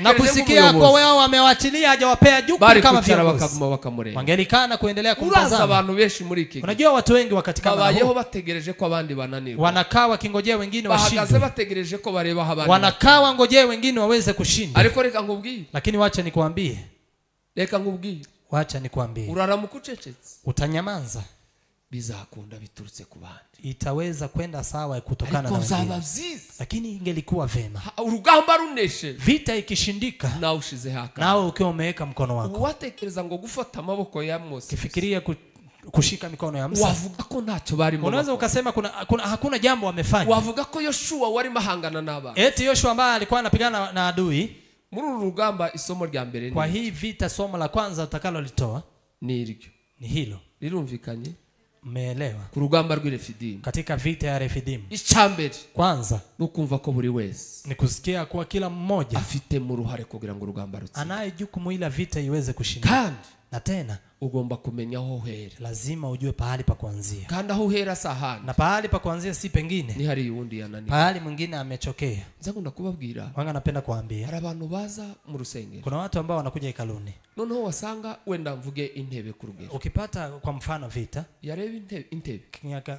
na kusikia kwa wao wamewachilia hajawapea jukumu kama viongozi, bakaguma bakamureba, wangelikana kuendelea kumtazama. Abantu benshi muri iki, unajua watu wengi wakati kama babayeho bategereje ko abandi bananirwa, wanakaa wakingojea wengine washinde, bahagaze bategereje ko bareba abandi, wanakaa wangojee wengine waweze kushinda. Ariko reka nkubwire, lakini wacha nikwambie, reka nkubwire, wacha nikwambie, uraramuka ucecetse, utanyamanza, bizakunda biturutse ku bandi, itaweza kwenda sawa kutokana na wengine, lakini ingelikuwa vema urugamba runeshe, vita ikishindika, nawe ushize haka, nawe ukiwa umeweka mkono wako. Watekereza ngo gufata amaboko ya Mose, kifikiria kushika mikono ya Musa, wavuga ko ntacyo barimo, unaweza ukasema kuna hakuna jambo wamefanya. Wavuga ko Yoshua wari mahangana n'abantu, eti Yoshua ambaye alikuwa anapigana na adui. Muri uru rugamba isomo rya mbere, kwa hii vita somo la kwanza utakalolitoa ni iryo, ni hilo. Rirumvikanye? Mmeelewa? Ku rugamba rw'Irefidimu, katika vita ya Refidimu, icyambere kwanza nukumva ko buri wese ni kusikia kuwa kila mmoja afite mu ruhare kugira ngo urugamba rutsinde, anaye jukumu ila vita iweze kushinda. Kandi Na tena ugomba kumenya aho uhera. Lazima ujue pahali pa kuanzia. Kandi aho uhera si ahandi. Na pahali pa kuanzia si pengine. Ni hari uwundi yananiwe. Pahali mwingine amechokea. Nzakunda kubabwira. Wanga napenda kuambia. Hari abantu baza mu rusengero. Kuna watu ambao wanakuja hekaluni. Noneho wasanga wenda mvuge intebe ku rugero. Ukipata kwa mfano vita. Yareba intebe.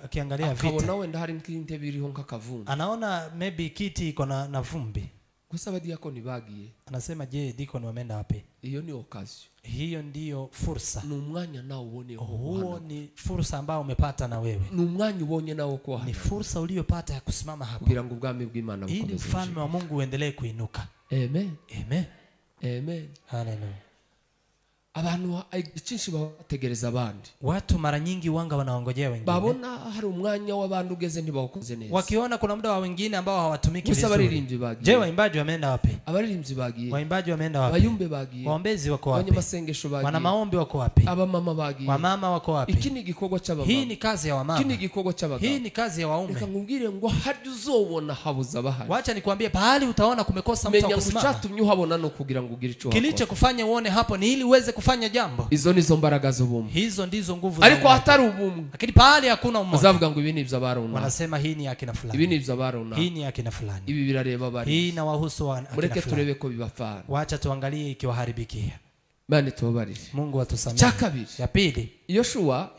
Akiangalia vita. Akabona wenda hari nk'intebe iriho nk'akavumbi. Anaona maybe kiti iko na vumbi. Gusa abadiyakoni bagiye. Anasema je, dikoni wameenda wapi? Iyo ni occasion. Hiyo ndiyo fursa. Ni umwanya nawe ubone. Huo ni fursa ambayo umepata na wewe. Ni umwanya ubonye nawe kwa. Ni fursa uliyopata ya kusimama hapo. Kugira ngo ubwami bw'Imana bukomeze. Ili ufalme wa Mungu uendelee kuinuka. Amen. Amen. Amen. Hallelujah. Abantu icyinshi bategereza abandi. Watu mara nyingi wanga wanaongojea wengine. Babona hari umwanya w'abantu ugeze ntibawukoze neza. Wakiona kuna muda wa wengine ambao hawatumiki vizuri. vizuri. Je, waimbaji wameenda wapi? Abaririmbyi bagiye. Waimbaji wameenda wapi? Abayumbe bagiye. Waombezi wako wapi? Abanyamasengesho bagiye. Wana maombi wako wapi? Abamama bagiye. Wamama wako wapi? Iki ni igikorwa cy'abamama. Hii ni kazi ya wamama. Iki ni igikorwa cy'abagabo. Hii ni kazi ya waume. Reka nkubwire ngo hari uzobona habuza abahari. Wacha nikwambie pahali utaona kumekosa mtu wa kusimama. Menya cyatumye uhabona no kugira ngo ugire ico. Kilicho kufanya uone hapo ni ili uweze kufanya jambo. Izo nizo mbaraga z'ubumwe. Hizo ndizo nguvu. Ariko hatari ubumwe. Lakini pahali hakuna umoja. Bazavuga ngo ibi ni iby'abaruna. Wanasema hii ni akina fulani. Ibi ni iby'abaruna. Hii ni akina fulani. Ibi birareba bari. Hii inawahusu akina fulani. Mureke turebe ko bibafana. Wacha tuangalie ikiwaharibikia. Imana itubabarire. Mungu atusamehe. Cha kabiri. Ya pili. Yoshua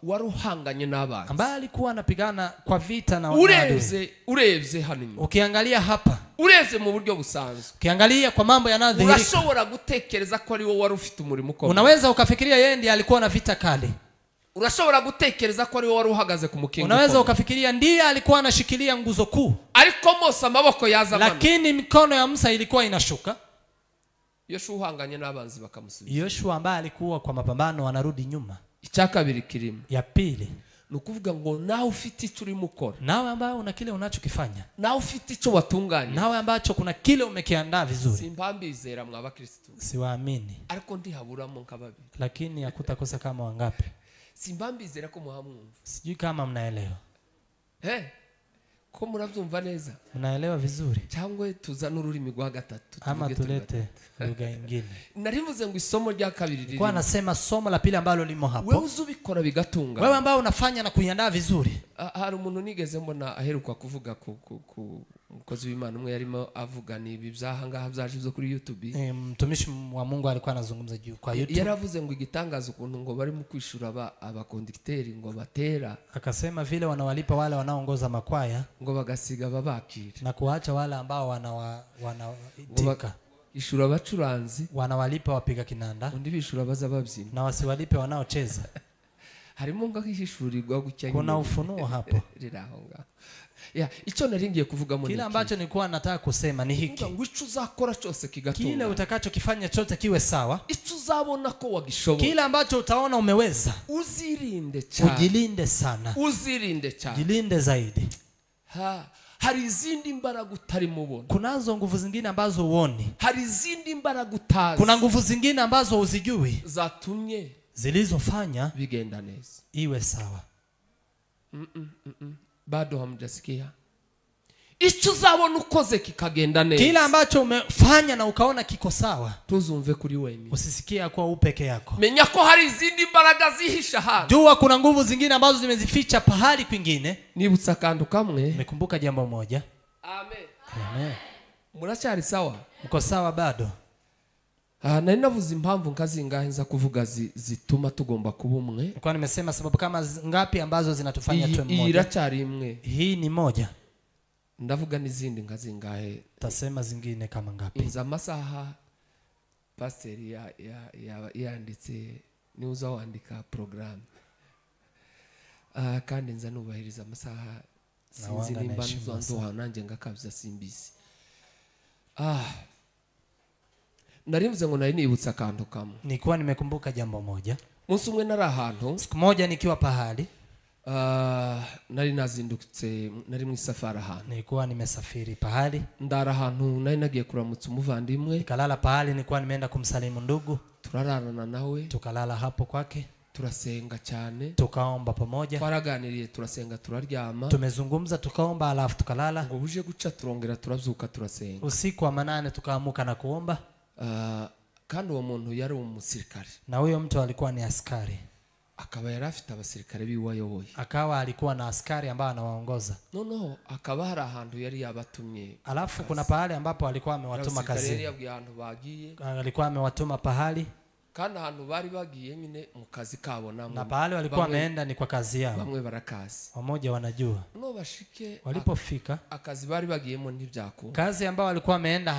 wari uhanganye n'abanzi. Ambaye alikuwa anapigana kwa vita na adui. Urebye hano inyuma. Ukiangalia hapa. Urebye mu buryo busanzwe. Ukiangalia kwa mambo yanayodhihirika. Urashobora gutekereza ko ari wowe wari ufite umurimo ukomeye. Unaweza ukafikiria yeye ndiye alikuwa na vita kali. Urashobora gutekereza ko ari wowe wari uhagaze ku mukingo. Unaweza ukafikiria ndiye alikuwa anashikilia nguzo kuu. Ariko Mose amaboko yaza. Lakini mikono ya Musa ilikuwa inashuka. Yoshua uhanganye n'abanzi bakamusubiza. Yoshua ambaye alikuwa kwa mapambano anarudi nyuma. Icya kabiri kirimo. Ya pili. Ni ukuvuga ngo nawe ufite icyo urimo ukora. Nawe ambaye una kile unachokifanya. Nawe ufite icyo watunganya. Nawe ambacho kuna kile umekiandaa vizuri. Simpambizera mwa bakristo. Siwaamini. Ariko ndihaburamo nka babiri. Lakini hakutakosa kama wangapi. Simpambizera ko muhamwumva. Sijui kama mnaelewa. Ko murabyumva neza. Mnaelewa vizuri. Cyangwa tuzana ururimi rwa gatatu. Ama tulete lugha nyingine. Narivuze ngo isomo rya kabiri riri. Kwa nasema somo la pili ambalo limo hapo. Wewe uzubikora bigatunga. Wewe ambao unafanya na kuiandaa vizuri. Hari umuntu nigeze mbona aheruka kuvuga ku mukozi w'Imana umwe yarimo avuga ni ibi byaha ngaha byaje byo kuri YouTube. Mtumishi wa Mungu alikuwa anazungumza juu kwa YouTube. Yaravuze ngo igitangaza ukuntu ngo barimo kwishura abakondikteri ngo batera. Akasema vile wanawalipa wale wanaoongoza makwaya ngo bagasiga babakira na kuacha wale ambao wanawaitika. Ishura abacuranzi wanawalipa wapiga kinanda, undi bishura baza babyina na wasiwalipe wanaocheza. Harimo ngahishurirwa gucyanya. Kuna ufunuo hapo. Riraho ngaho. Ya, icyo naringiye kuvuga muri kile ambacho nilikuwa nataka kusema ni hiki. Ngo ico uzakora cyose kigatunga. Kile utakachokifanya chote kiwe sawa. Ico uzabona ko wagishobora. Kile ambacho utaona umeweza. Uzirinde cyane. Ujilinde sana. Uzirinde cyane. Jilinde zaidi. Hari izindi mbaraga utarimo ubona. Kunazo nguvu zingine ambazo uoni. Hari izindi mbaraga utazi. Kuna nguvu zingine ambazo huzijui. Zatumye zilizofanya bigenda neza. Iwe sawa. Bado hamjasikia. Icyo uzabona ukoze kikagenda neza. Kile ambacho umefanya na ukaona kiko sawa. Tuzumve kuri wewe. Usisikie kwa upeke yako. Menya ko hari izindi mbaraga zihisha hano. Jua kuna nguvu zingine ambazo zimezificha pahali kwingine. Nibutsa akantu kamwe. Nimekumbuka jambo moja. Amen. Amen. Muracyari sawa? Mko sawa bado? Nari navuze impamvu nkazingahe nza kuvuga zituma tugomba kuba umwe. Nilikuwa nimesema sababu kama ngapi ambazo zinatufanya tuwe mmoja. Iyi iracyari imwe. Hii ni moja. Ndavuga n'izindi nkazingahe. Tasema zingine kama ngapi. Inza amasaha pastor yanditse ni uza wandika program. Kandi nza nubahiriza amasaha sinzi nimba nzanduha nanjye ngakabya simbizi. Narivuze ngo nari nibutsa akantu kamwe. Nilikuwa nimekumbuka jambo moja. Munsi umwe nari ahantu. Siku moja nikiwa pahali. Nari nazindutse nari mu isafari ahantu. Nilikuwa nimesafiri pahali. Ndara ahantu nari nagiye kuramutsa umuvandimwe. Nikalala pahali nilikuwa nimeenda kumsalimu ndugu. Turararana nawe. Tukalala hapo kwake. Turasenga cyane. Tukaomba pamoja. Twaraganiriye turasenga turaryama. Tumezungumza tukaomba alafu tukalala. Ngo buje guca turongera turabyuka turasenga. Usiku wa manane tukaamuka na kuomba. Kandi uwo muntu yari umusirikare. Na huyo mtu alikuwa ni askari. Akaba yari afite abasirikare biwe ayoboye. Akawa alikuwa na askari ambao anawaongoza. Noneho akaba hari ahantu yari yabatumye. Alafu kuna pahali ambapo alikuwa amewatuma kazi. Yari yabwiye ahantu bagiye. Alikuwa amewatuma pahali. Kandi ahantu bari bagiye nyine mu kazi kabo namwe. Na pahali walikuwa wameenda ni kwa kazi yao. Bamwe barakazi. Wamoja wanajua. No bashike walipofika akazi bari bagiyemo ntibyakunda. Kazi ambayo walikuwa wameenda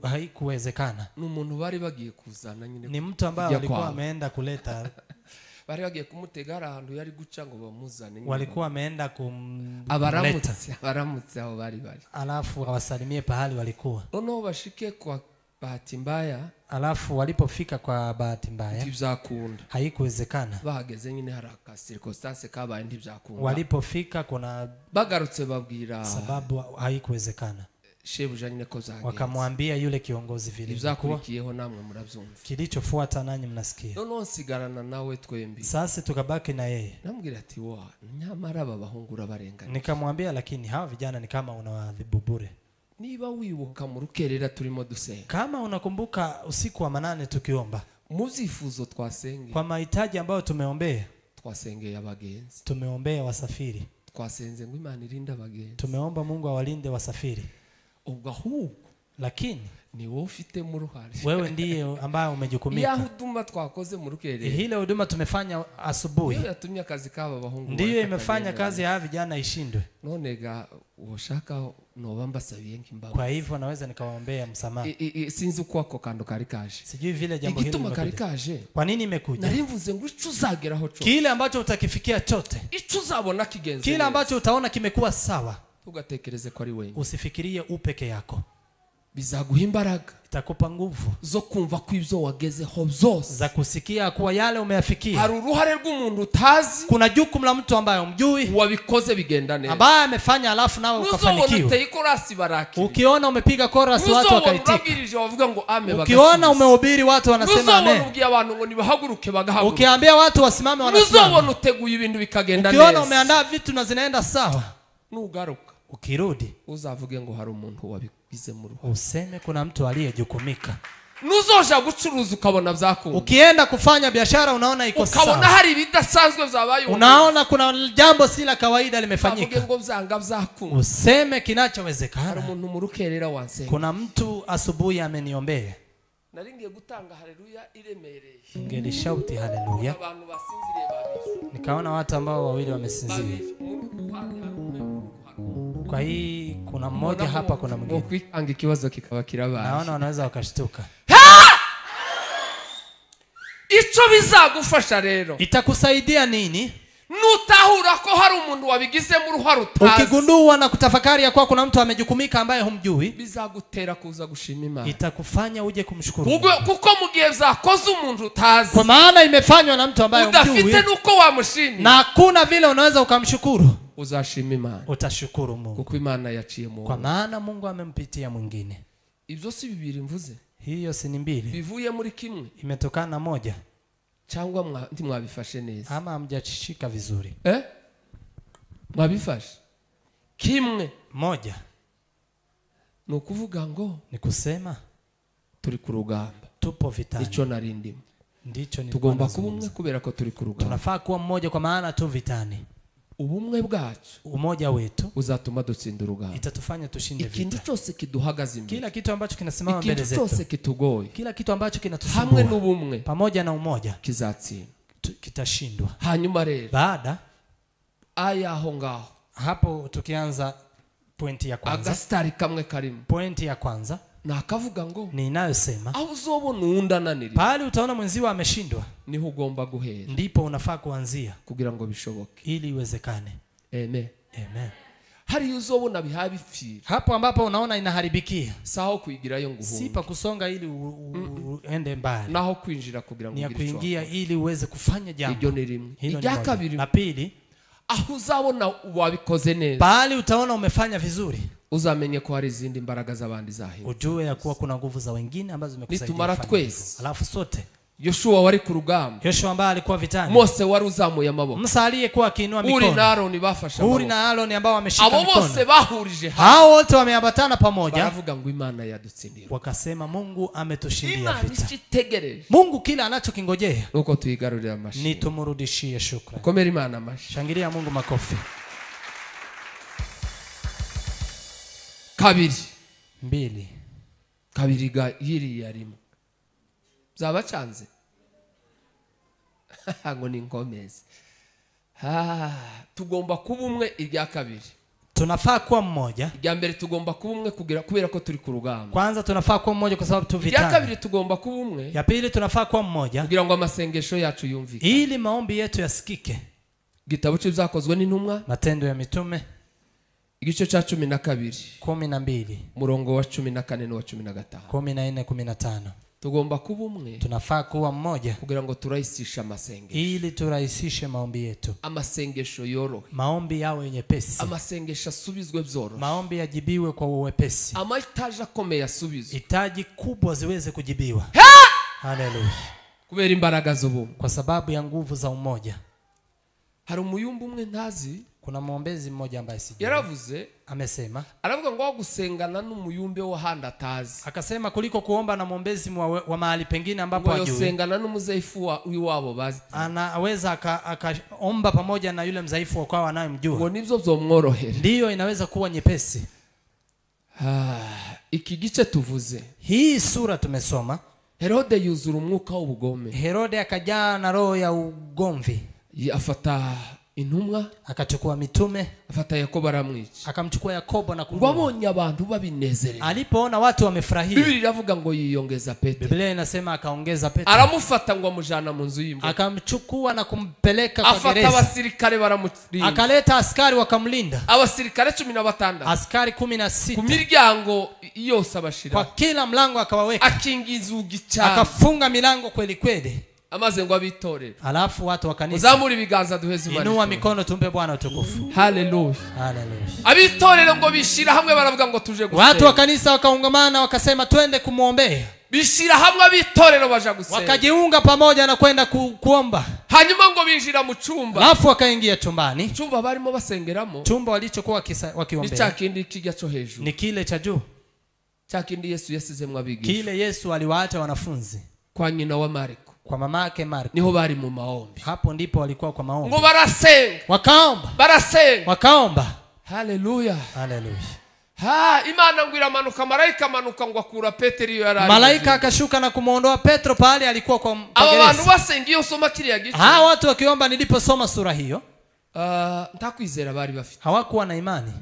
haikuwezekana. Ni umuntu bari bagiye kuzana nyine. Ni mtu ambaye walikuwa wameenda kuleta. Bari bagiye kumutega ahantu yari guca ngo bamuzane. Walikuwa wameenda kumleta. Abaramutse aho bari bari. Alafu awasalimie pahali walikuwa. Noneho bashike kwa bahati mbaya. Alafu walipofika kwa bahati mbaya ntibyakunda. Haikuwezekana. Bahageze nyine hari aka circumstance kabaye ntibyakunda. Walipofika kuna bagarutse babwira sababu haikuwezekana. Shebuja nyine ko zagenze. Wakamwambia yule kiongozi vile. Ibyakurikiyeho namwe murabyumva. Kilichofuata nanyi mnasikia. Noneho nsigarana nawe twembi. Sasa tukabaki na yeye. Namubwira ati wa nyamara aba bahungu urabarenganya. Nikamwambia lakini hawa vijana ni kama unawaadhibu bure. Niba wibuka mu rukerera turimo dusenga. Kama unakumbuka usiku wa manane tukiomba. Mu byifuzo twasenge. Kwa mahitaji ambayo tumeombea. Twasengeye abagenzi. Tumeombea wasafiri. Twasenze ngo Imana irinde abagenzi. Tumeomba Mungu awalinde wasafiri. Ubwo ahubwo lakini ni wowe ufitemo uruhare. Wewe ndiye ambaye umejukumika. Ya huduma twakoze mu rukerera. Ile huduma tumefanya asubuhi. Ndiyo yatumye akazi kaba bahungu. Ndiyo imefanya kazi ya vijana ishindwe. None ga ushaka noba mbasabiye nk'imbabazi. Kwa hivyo naweza nikawaombea msamaha. Sinzi uko ako kantu kari kaje. Sijui vile jambo hili Igituma kari kaje. Kwa nini imekuja? Nari mvuze ngo ico uzageraho cyo. Kile ambacho utakifikia chote. Ico uzabona kigenze. Kile ambacho utaona kimekuwa sawa. Tugatekereze ko ari wenyine. Usifikirie upeke yako. Bizaguha imbaraga. Itakupa nguvu zo kumva ko ibyo wagezeho byose, za kusikia kuwa yale umeyafikia. Hari uruhare rw'umuntu utazi. Kuna jukumu la mtu ambaye umjui wabikoze bigenda neza, ambaye amefanya alafu nawe ukafanikiwa. Ukiona umepiga chorus watu wakaitika. Ukiona umehubiri watu wanasema amen. Ukiambia watu wasimame wanasimama. Ukiona umeandaa vitu na zinaenda sawa. Nugaruka ukirudi uzavuge ngo hari umuntu wabigizemo uruhare. Useme kuna mtu aliyejukumika. Nuzoja gucuruza ukabona byakunda. Ukienda kufanya biashara unaona iko sawa. Ukabona hari ibidasanzwe byabaye. Unaona kuna jambo si la kawaida limefanyika. Uvuge ngo byanga byakunda. Useme kinachowezekana. Hari umuntu mu rukerera wansenga. Kuna mtu asubuhi ameniombea. Naringiye gutanga haleluya iremereye. Ningelishauti haleluya. Abantu basinziriye babiri. Nikaona watu ambao wawili wamesinzia. Kwa hii kuna mmoja hapa kuna mwingine. Kwikanga ikibazo kikaba kirabaye. Naona wanaweza wakashtuka. Ico bizagufasha rero. Itakusaidia nini? Nutahura ko hari umuntu wabigizemo uruhare utazi. Ukigundua na kutafakari ya kwa kuna mtu amejukumika ambaye humjui, bizagutera kuza gushima Imana. Itakufanya uje kumshukuru. Kuko mu gihe byakoze umuntu utazi. Kwa maana imefanywa na mtu ambaye humjui. Udafite nuko wamushimira. Na hakuna vile unaweza ukamshukuru. Uzashima Imana. Utashukuru Mungu. Kuko Imana yaciye mu. Kwa maana Mungu amempitia mwingine. Ibyo si bibiri mvuze. Hiyo si ni mbili. Bivuye muri kimwe. Imetokana na moja. Cyangwa ntimwabifashe neza. Ama hamjashika vizuri. Mwabifashe. Kimwe. Moja. Ni ukuvuga ngo ni kusema turi ku rugamba. Tupo vitani. Ico narindimo. Ndicho nilikuwa tugomba nazungumza. kuba umwe kubera ko turi ku rugamba. Tunafaa kuwa mmoja kwa maana tu vitani. Ubumwe bwacu, umoja wetu uzatuma dutsinda urugamba. Itatufanya tushinde vita. Ikintu cyose kiduhagaze imbere. Kila kitu ambacho kinasimama mbele zetu. Ikintu cyose kitugoye. Kila kitu ambacho kinatusumbua. Hamwe n'ubumwe. Pamoja na umoja. Kizatsinda. Kitashindwa. Hanyuma rero. Baada aya aho ngaho. Hapo tukianza pointi ya kwanza. Agastari kamwe karimo. Pointi ya kwanza. Na akavuga ngo ni inayosema aho uzobona uwundananira. Pale utaona mwenzio ameshindwa, niho ugomba guhera. Ndipo unafaa kuanzia kugira ngo bishoboke. Ili iwezekane. Amen. Amen. Hari uzobona bihabipfira. Hapo ambapo unaona inaharibikia. Saho kuigirayo nguhunga. Si pa kusonga ili uende mbali. Naho kwinjira kugira ngo ugire icyo. Ni kuingia ili uweze kufanya jambo. Iryo ni rimwe. Irya kabiri. La pili, aho uzabona wabikoze neza. Pale utaona umefanya vizuri. Uzamenye ko hari izindi mbaraga z'abandi zahinduka. Ujue ya kuwa kuna nguvu za wengine ambazo zimekusaidia. Nitumara twese. Alafu sote Yoshua wari ku rugamba, Yoshua ambaye alikuwa vitani, Mose wari uzamuye amaboko, Musa aliyekuwa akiinua mikono, Uri na Aroni bafashe amaboko, Uri na Aroni ambao wameshika abo mikono, bose bahurije hamwe, hao wote wameambatana pamoja, baravuga ngo Imana yadutsindira, wakasema Mungu ametushindia Imana vita. Ichitegereje Mungu kila anachokingojea nuko tuigarurira amashi, ni tumrudishie shukrani. Komera Imana amashi, Shangilia Mungu makofi. Kabiri mbili kabiri ga yiri yarimo zabacanze ngo ni nkomeze. Tugomba kuba umwe irya kabiri. Tunafaa kuwa mmoja. Irya mbere tugomba kuba umwe kugira kubera ko turi ku rugamba. Kwanza tunafaa kuwa mmoja kwa sababu tu vitani. Irya kabiri tugomba kuba umwe. Ya pili tunafaa kuwa mmoja kugira ngo amasengesho yacu yumvikane, ili maombi yetu yasikike. Igitabo cy'Ibyakozwe n'Intumwa, Matendo ya Mitume, igice cha 12, 12, murongo wa 14 no wa 15, 14, 15. Tugomba kuba umwe. Tunafaa kuwa mmoja kugira ngo turahisishe amasengesho, ili turahisishe maombi yetu. Amasengesho yorohe, maombi yawe nyepesi, amasengesho asubizwe byorohe, maombi yajibiwe kwa uwepesi, amahitaji akomeye asubizwe, hitaji kubwa ziweze kujibiwa. Haleluya! Kubera imbaraga z'ubumwe, kwa sababu ya nguvu za umoja. Hari umuyumbu umwe ntazi, kuna muombezi mmoja ambaye sijui, yaravuze, amesema, aravuga ngo gusengana n'umuyumbe wo handi atazi, akasema kuliko kuomba na muombezi wa mahali pengine ambapo hajui, yosengana n'umuzaifu w'iwabo bazi, anaweza akaomba pamoja na yule mzaifu wa kwao anayemjua, ngo nibyo byomworohera, ndio inaweza kuwa nyepesi. Iki gice tuvuze, hii sura tumesoma, Herode yuzura umwuka w'ubugome, Herode akajaa na roho ya ugomvi, afata intumwa, akachukua mitume, afata Yakobo aramwica, akamchukua Yakobo na kumuua. Wabonye abantu babinezerewe, alipoona watu wamefurahia, Biblia iravuga ngo yiyongeza Petero, Biblia inasema akaongeza Petero, aramufata ngo amujana mu nzu y'imbohe, akamchukua na kumpeleka kwa gereza, afata abasirikare baramurinda, akaleta askari wakamlinda, abasirikare 16, askari 16, ku miryango yose abashira, kwa kila mlango akawaweka, akinga inzugi cyane, akafunga milango kweli kweli, amaze ngo abitorere. Alafu watu wa kanisa, uzamura ibiganza duheze Imana, inua mikono tumpe Bwana utukufu. Haleluya, haleluya. Abitorere ngo bishira hamwe baravuga ngo tuje gusenga. Watu wa kanisa wakaungamana wakasema twende kumuombea. Bishira hamwe abitorero baja gusenga, wakajiunga pamoja na kwenda kuomba. Hanyuma ngo binjira mu cyumba, alafu wakaingia chumbani, cyumba barimo basengeramo, chumba walichokuwa wakiombea ni cya kindi kijya cyo hejuru, ni kile cha juu, cya kindi Yesu yasizemwe abigisha, kile Yesu aliwaacha wanafunzi kwa nyina wa Marko, kwa mamake Marko, niho bari mu maombi. Hapo ndipo walikuwa kwa maombi. Ngo barasenga, wakaomba, barasenga, wakaomba. Haleluya, haleluya. Imana ngo iramanuka, malaika amanuka ngo akura Petero iyo yarari. Malaika akashuka na kumuondoa Petro pale alikuwa kwa gereza. Abo bantu basenga iyo soma kiriya gice, watu wakiomba niliposoma sura hiyo, ntakwizera bari bafite, hawakuwa na imani,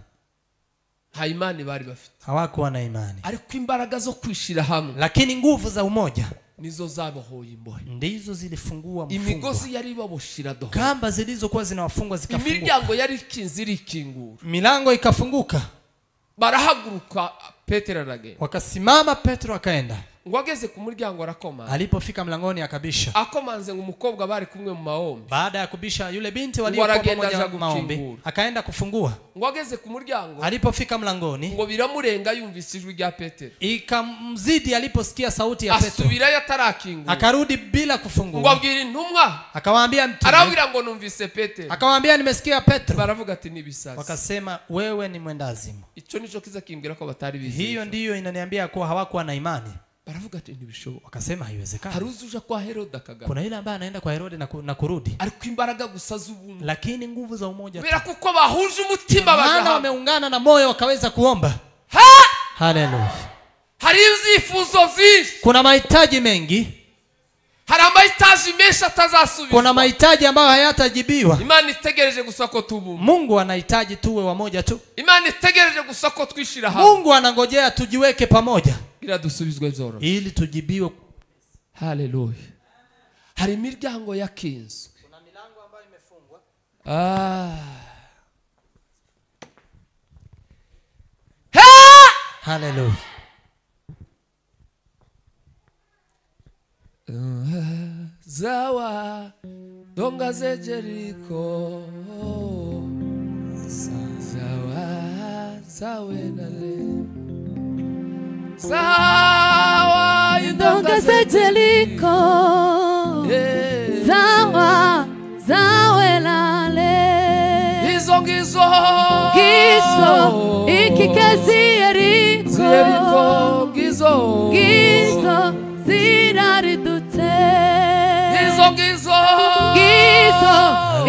nta imani bari bafite, hawakuwa na imani, ariko imbaraga zo kwishira hamwe, lakini nguvu za umoja nizo zabohoye imbohe, ndizo zilifungua mfungwa, imigozi yari baboshira doho, kamba zilizokuwa zinawafungwa zikafunguka, imiryango yari ikinze irikingura, milango ikafunguka, barahaguruka. Petero aragenda, wakasimama, Petro akaenda. Ngo ageze ku muryango arakoma, alipofika mlangoni akabisha, akomanze ngo umukobwa bari kumwe mu maombi. Baada ya kubisha yule binti waliokuwa pamoja mu maombi akaenda kufungua. Ngo ageze ku muryango, alipofika mlangoni, ngo biramurenga yumvise ijwi rya Petero, ikamzidi aliposikia sauti ya Petro, asubirayo atarakingura, akarudi bila kufungua. Ngo abwira intumwa, akawaambia mtume, arabwira ngo numvise Petero, akawaambia nimesikia Petro. Baravuga ati nibisazi, wakasema wewe ni mwendazimu. Ico nico kiza kimbwira ko batari bizeye. Hiyo ndiyo inaniambia kuwa hawakuwa na imani. Baravuga ati ntibishoboka, wakasema haiwezekani. Haruzuja kwa Herode akagaruka, kuna yule ambaye anaenda kwa Herode na kurudi, ariko imbaraga gusa z'ubumwe, lakini nguvu za umoja, bila kuko bahuje umutima baje, wameungana na moyo wakaweza kuomba. Haleluya. Hari ibyifuzo byinshi, kuna mahitaji mengi, hari amahitaji menshi atazasubizwa, kuna mahitaji ambayo hayatajibiwa. Imana itegereje gusa ko tubumwe. Mungu anahitaji tuwe wamoja tu. Imana itegereje gusa ko twishira hamwe. Mungu anangojea tujiweke pamoja gira dusubizwe byoroshye, ili tujibiwe. Haleluya. Hari imiryango yakinzwe, kuna milango ambayo imefungwa. Haleluya. Zawa donga ze Jericho, zawa zawe nale, sawa indonga Zejeriko zawa zawelale izo ngizo ngizo ikike Yeriko ngizo ngizo ziraridutse izo ngizo ngizo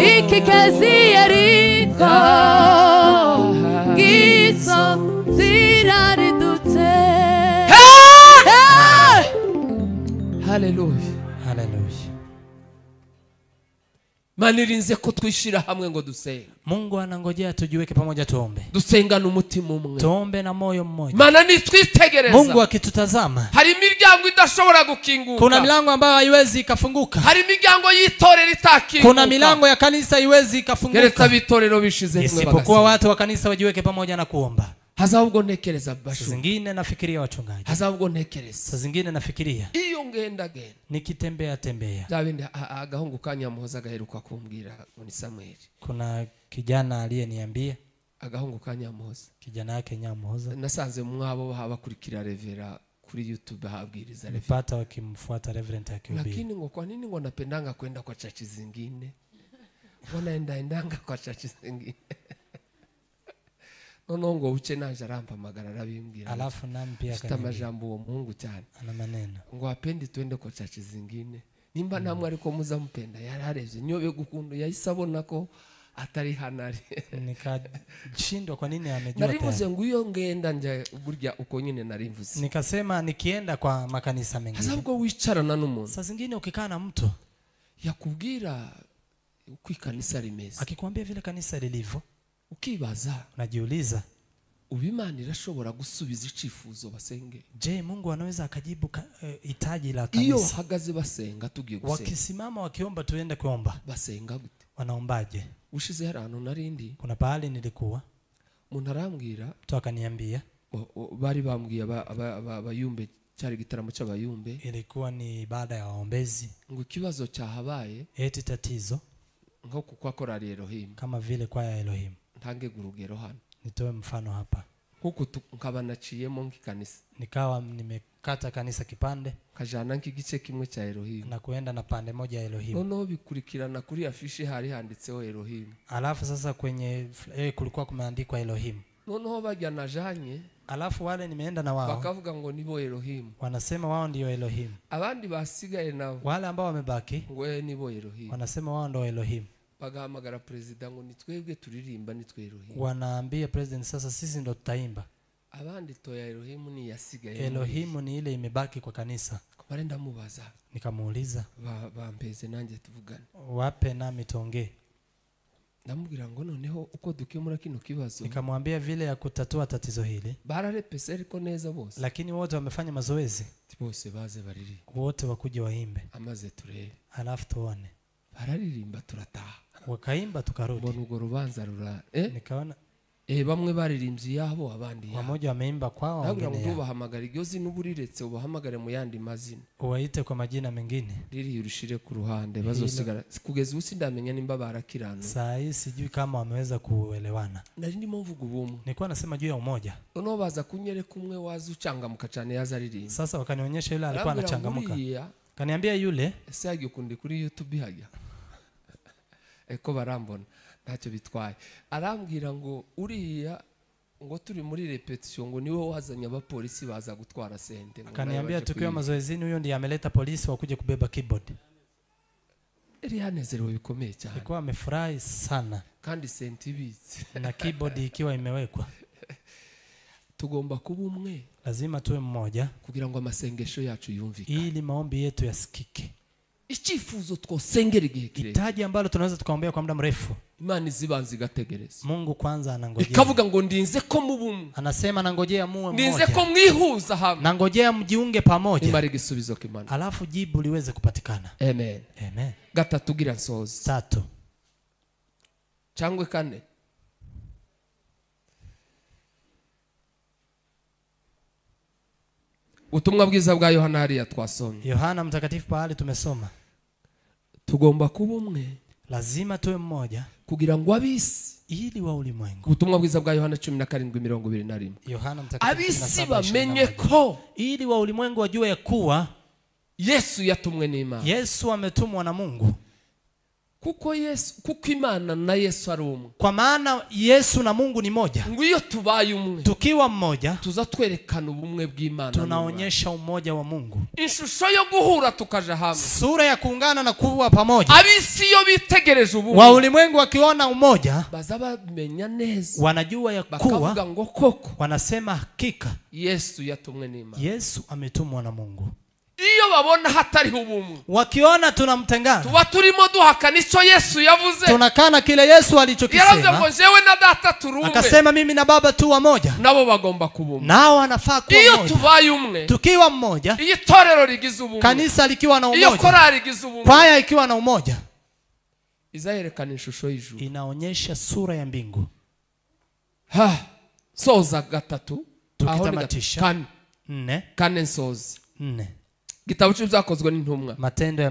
ikike Yeriko ngizo ziraridutse. Haleluya. Haleluya. Imana irinze ko twishira hamwe ngo dusenge. Mungu anangojea tujiweke pamoja tuombe. Dusengane umutima umwe. Tuombe na moyo mmoja. Imana nitwitegereza. Mungu akitutazama. Hari imiryango idashobora gukinguka. Kuna milango ambayo haiwezi ikafunguka. Hari imiryango y'itorero itakinguka. Kuna milango ya kanisa haiwezi ikafunguka. Keretse abitorero bishize hamwe bagasenga. Isipokuwa watu wa kanisa wajiweke pamoja na kuomba. Hazahubwo ntekereza bashu. Zingine nafikiria wachungaji. Hazahubwo ntekereza. Zingine nafikiria. Iyo ngenda genda. Nikitembea tembea. Byabindi agahungu kanyamuhoza gaheruka kumbwira ngo ni Samuel. Kuna kijana aliyeniambia agahungu kanyamuhoza. Kijana yake Nyamuhoza. Nasanze mwabo bakurikira Revera kuri YouTube habwiriza Revera. Nipata wakimfuata Reverend akihubiri. Lakini ngo kwa nini ngo napendanga kwenda kwa church zingine? Wanaenda endanga kwa church zingine. Noneho ngo uce naje arampamagara arabimbwira. Alafu nami pia akaniambia amajambo uwo muhungu cyane. Ana maneno. Ngo apendi twende kwa church zingine. Nimba namwe ariko muzamupenda yararebye nyobe gukundo yahise abona ko atari hanari. Nikashindwa kwa nini amejua. Narivuze ngo iyo ngenda nje burya uko nyine narivuze. Nikasema nikienda kwa makanisa mengine. Hazabwo wicarana n'umuntu. Saa zingine ukikaa na mtu yakubwira uko ikanisa rimeze. Akikwambia vile kanisa lilivyo. Ukibaza, unajiuliza, ubimana irashobora gusubiza icifuzo basenge? Je, Mungu anaweza akajibu hitaji la kanisa? Iyo hagaze basenga tugiye gusenga. Wakisimama wakiomba tuende kuomba. Basenga gute? Wanaombaje? Ushize harano narindi. Kuna pahali nilikuwa. Umuntu arambwira, mtu akaniambia, bari bambwiye abayumbe cyari gitaramo cy'abayumbe. Ilikuwa ni baada ya waombezi. Ngo ikibazo cyahabaye, eti tatizo nko kwa korali Elohim. Kama vile kwaya Elohim. Ntange urugero hano. Nitoe mfano hapa. Huku nkaba naciyemo nkikanisa. Nikawa nimekata kanisa kipande. Kajana nkigice kimwe cha Elohim. Na kuenda na pande moja ya Elohim. Noneho bikurikirana kuri afishe hari handitseho Elohim. Alafu sasa kwenye kulikuwa kumeandikwa Elohim. Noneho bajya najanye. Alafu wale nimeenda na wao. Bakavuga ngo nibo Elohim. Wanasema wao ndio Elohim. Abandi basigaye nabo. Wale ambao wamebaki ngo nibo Elohim. Wanasema wao ndio Elohim. Bagahamagara president ngo nitwebwe turirimba nitwe Elohim. Wanaambia president sasa sisi ndo tutaimba. Abandi toya Elohim ni yasigaye. Elohim ni ile imebaki kwa kanisa. Kumare ndamubaza. Nikamuuliza, bampeze nanjye tuvugane. Wape nami tuongee. Ndamubwira ngo noneho uko dukemura kino kibazo. Nikamwambia vile ya kutatua tatizo hili. Bararepese ariko neza bose. Lakini wote wamefanya mazoezi. Bose baze bariri. Wote wakuje waimbe. Amaze turebe. Alafu tuone. Bararirimba turataha. Wakaimba tukarudi. Mbona ugo rubanza rura nikaona bamwe baririmbye yabo abandi yabo. Wamoja wameimba kwao wengine. Nabwo ubahamagara iryo zina uburiretse ubahamagare mu yandi mazina. Uwaite kwa majina mengine. Riri urushire ku ruhande bazosigara. Kugeza ubu sindamenya nimba barakirana. Saa hii sijui kama wameweza kuelewana. Nari ndimo mvuga ubumwe. Nilikuwa nasema juu ya umoja. Noneho baza kunyereka umwe waza ucangamuka cyane yazaririmba. Sasa wakanionyesha yule alikuwa anachangamuka. Kaniambia yule ese yagiye kundi kuri YouTube hajya. Eko barambona ntacyo bitwaye. Arambwira ngo uriya ngo turi muri repetition ngo niwe wazanye abapolisi baza gutwara sente. Akaniambia tukiwa mazoezini huyo ndiye ameleta polisi wakuje kubeba keyboard. Yari yanezerewe bikomeye cyane. Alikuwa amefurahi sana. Kandi sente ibitse. Na keyboard ikiwa imewekwa. Tugomba kuba umwe. Lazima tuwe mmoja kugira ngo amasengesho yacu yumvikane. Ili maombi yetu yasikike. Icyifuzo twosengera igihe kirekire. Hitaji ambalo tunaweza tukaombea kwa muda mrefu. Imana izibanza igategereza. Mungu kwanza anangojea. Ikavuga ngo ndinze ko mubumwe. Anasema nangojea muwe mmoja. Ndinze ko mwihuza hamwe. Nangojea mjiunge pamoja. Imara igisubizo kimana. Alafu jibu liweze kupatikana. Amen. Amen. Gatatu gira nsoze. Tatu. Cyangwa kane. Ubutumwa bwiza bwa Yohana hariya twasomye. Yohana mtakatifu pahali tumesoma. Tugomba kuba umwe. Lazima tuwe mmoja kugira ngo abisi ili wa ulimwengu. Ubutumwa bwiza bwa Yohana 17:21. Yohana mtakatifu abisi bamenye ko ili wa ulimwengu wajue ya kuwa Yesu yatumwe n'Imana. Yesu ametumwa na Mungu. Kuko Yesu, kuko Imana na Yesu ari umwe. Kwa maana Yesu na Mungu ni moja. Ngo iyo tubaye umwe, tukiwa mmoja, tuza twerekana ubumwe bw'Imana. Tunaonyesha umoja wa Mungu. Ishusho yo guhura tukaja hamwe. Sura ya kuungana na kuwa pamoja. Abisi yo bitegereje ubumwe. Wa ulimwengu wakiona umoja, baza bamenya neza. Wanajua ya kuwa, bakavuga ngo koko. Wanasema hakika Yesu yatumwe n'Imana. Yesu ametumwa na Mungu. Iyo babona hatari ubumwe, wakiona tunamtengana, tuba turimo duhakana icyo Yesu yavuze. Tunakana kile Yesu alichokisema. Yaravuze ngo jewe na data turi umwe. Akasema mimi na baba tu wamoja. Nabo bagomba kuba umwe. Nao wanafaa kuwa Iyo mmoja. tubaye umwe, tukiwa mmoja, iyo itorero rigize ubumwe, kanisa likiwa na umoja, iyo korali igize ubumwe, kwaya ikiwa na umoja, izayerekana ishusho y'ijuru. Inaonyesha sura ya mbingu. Ha, soza gatatu, tukitamatisha kane. 4 Kane nsoza. 4. Gitabo cy'ibyakozwe n'intumwa. Matendo ya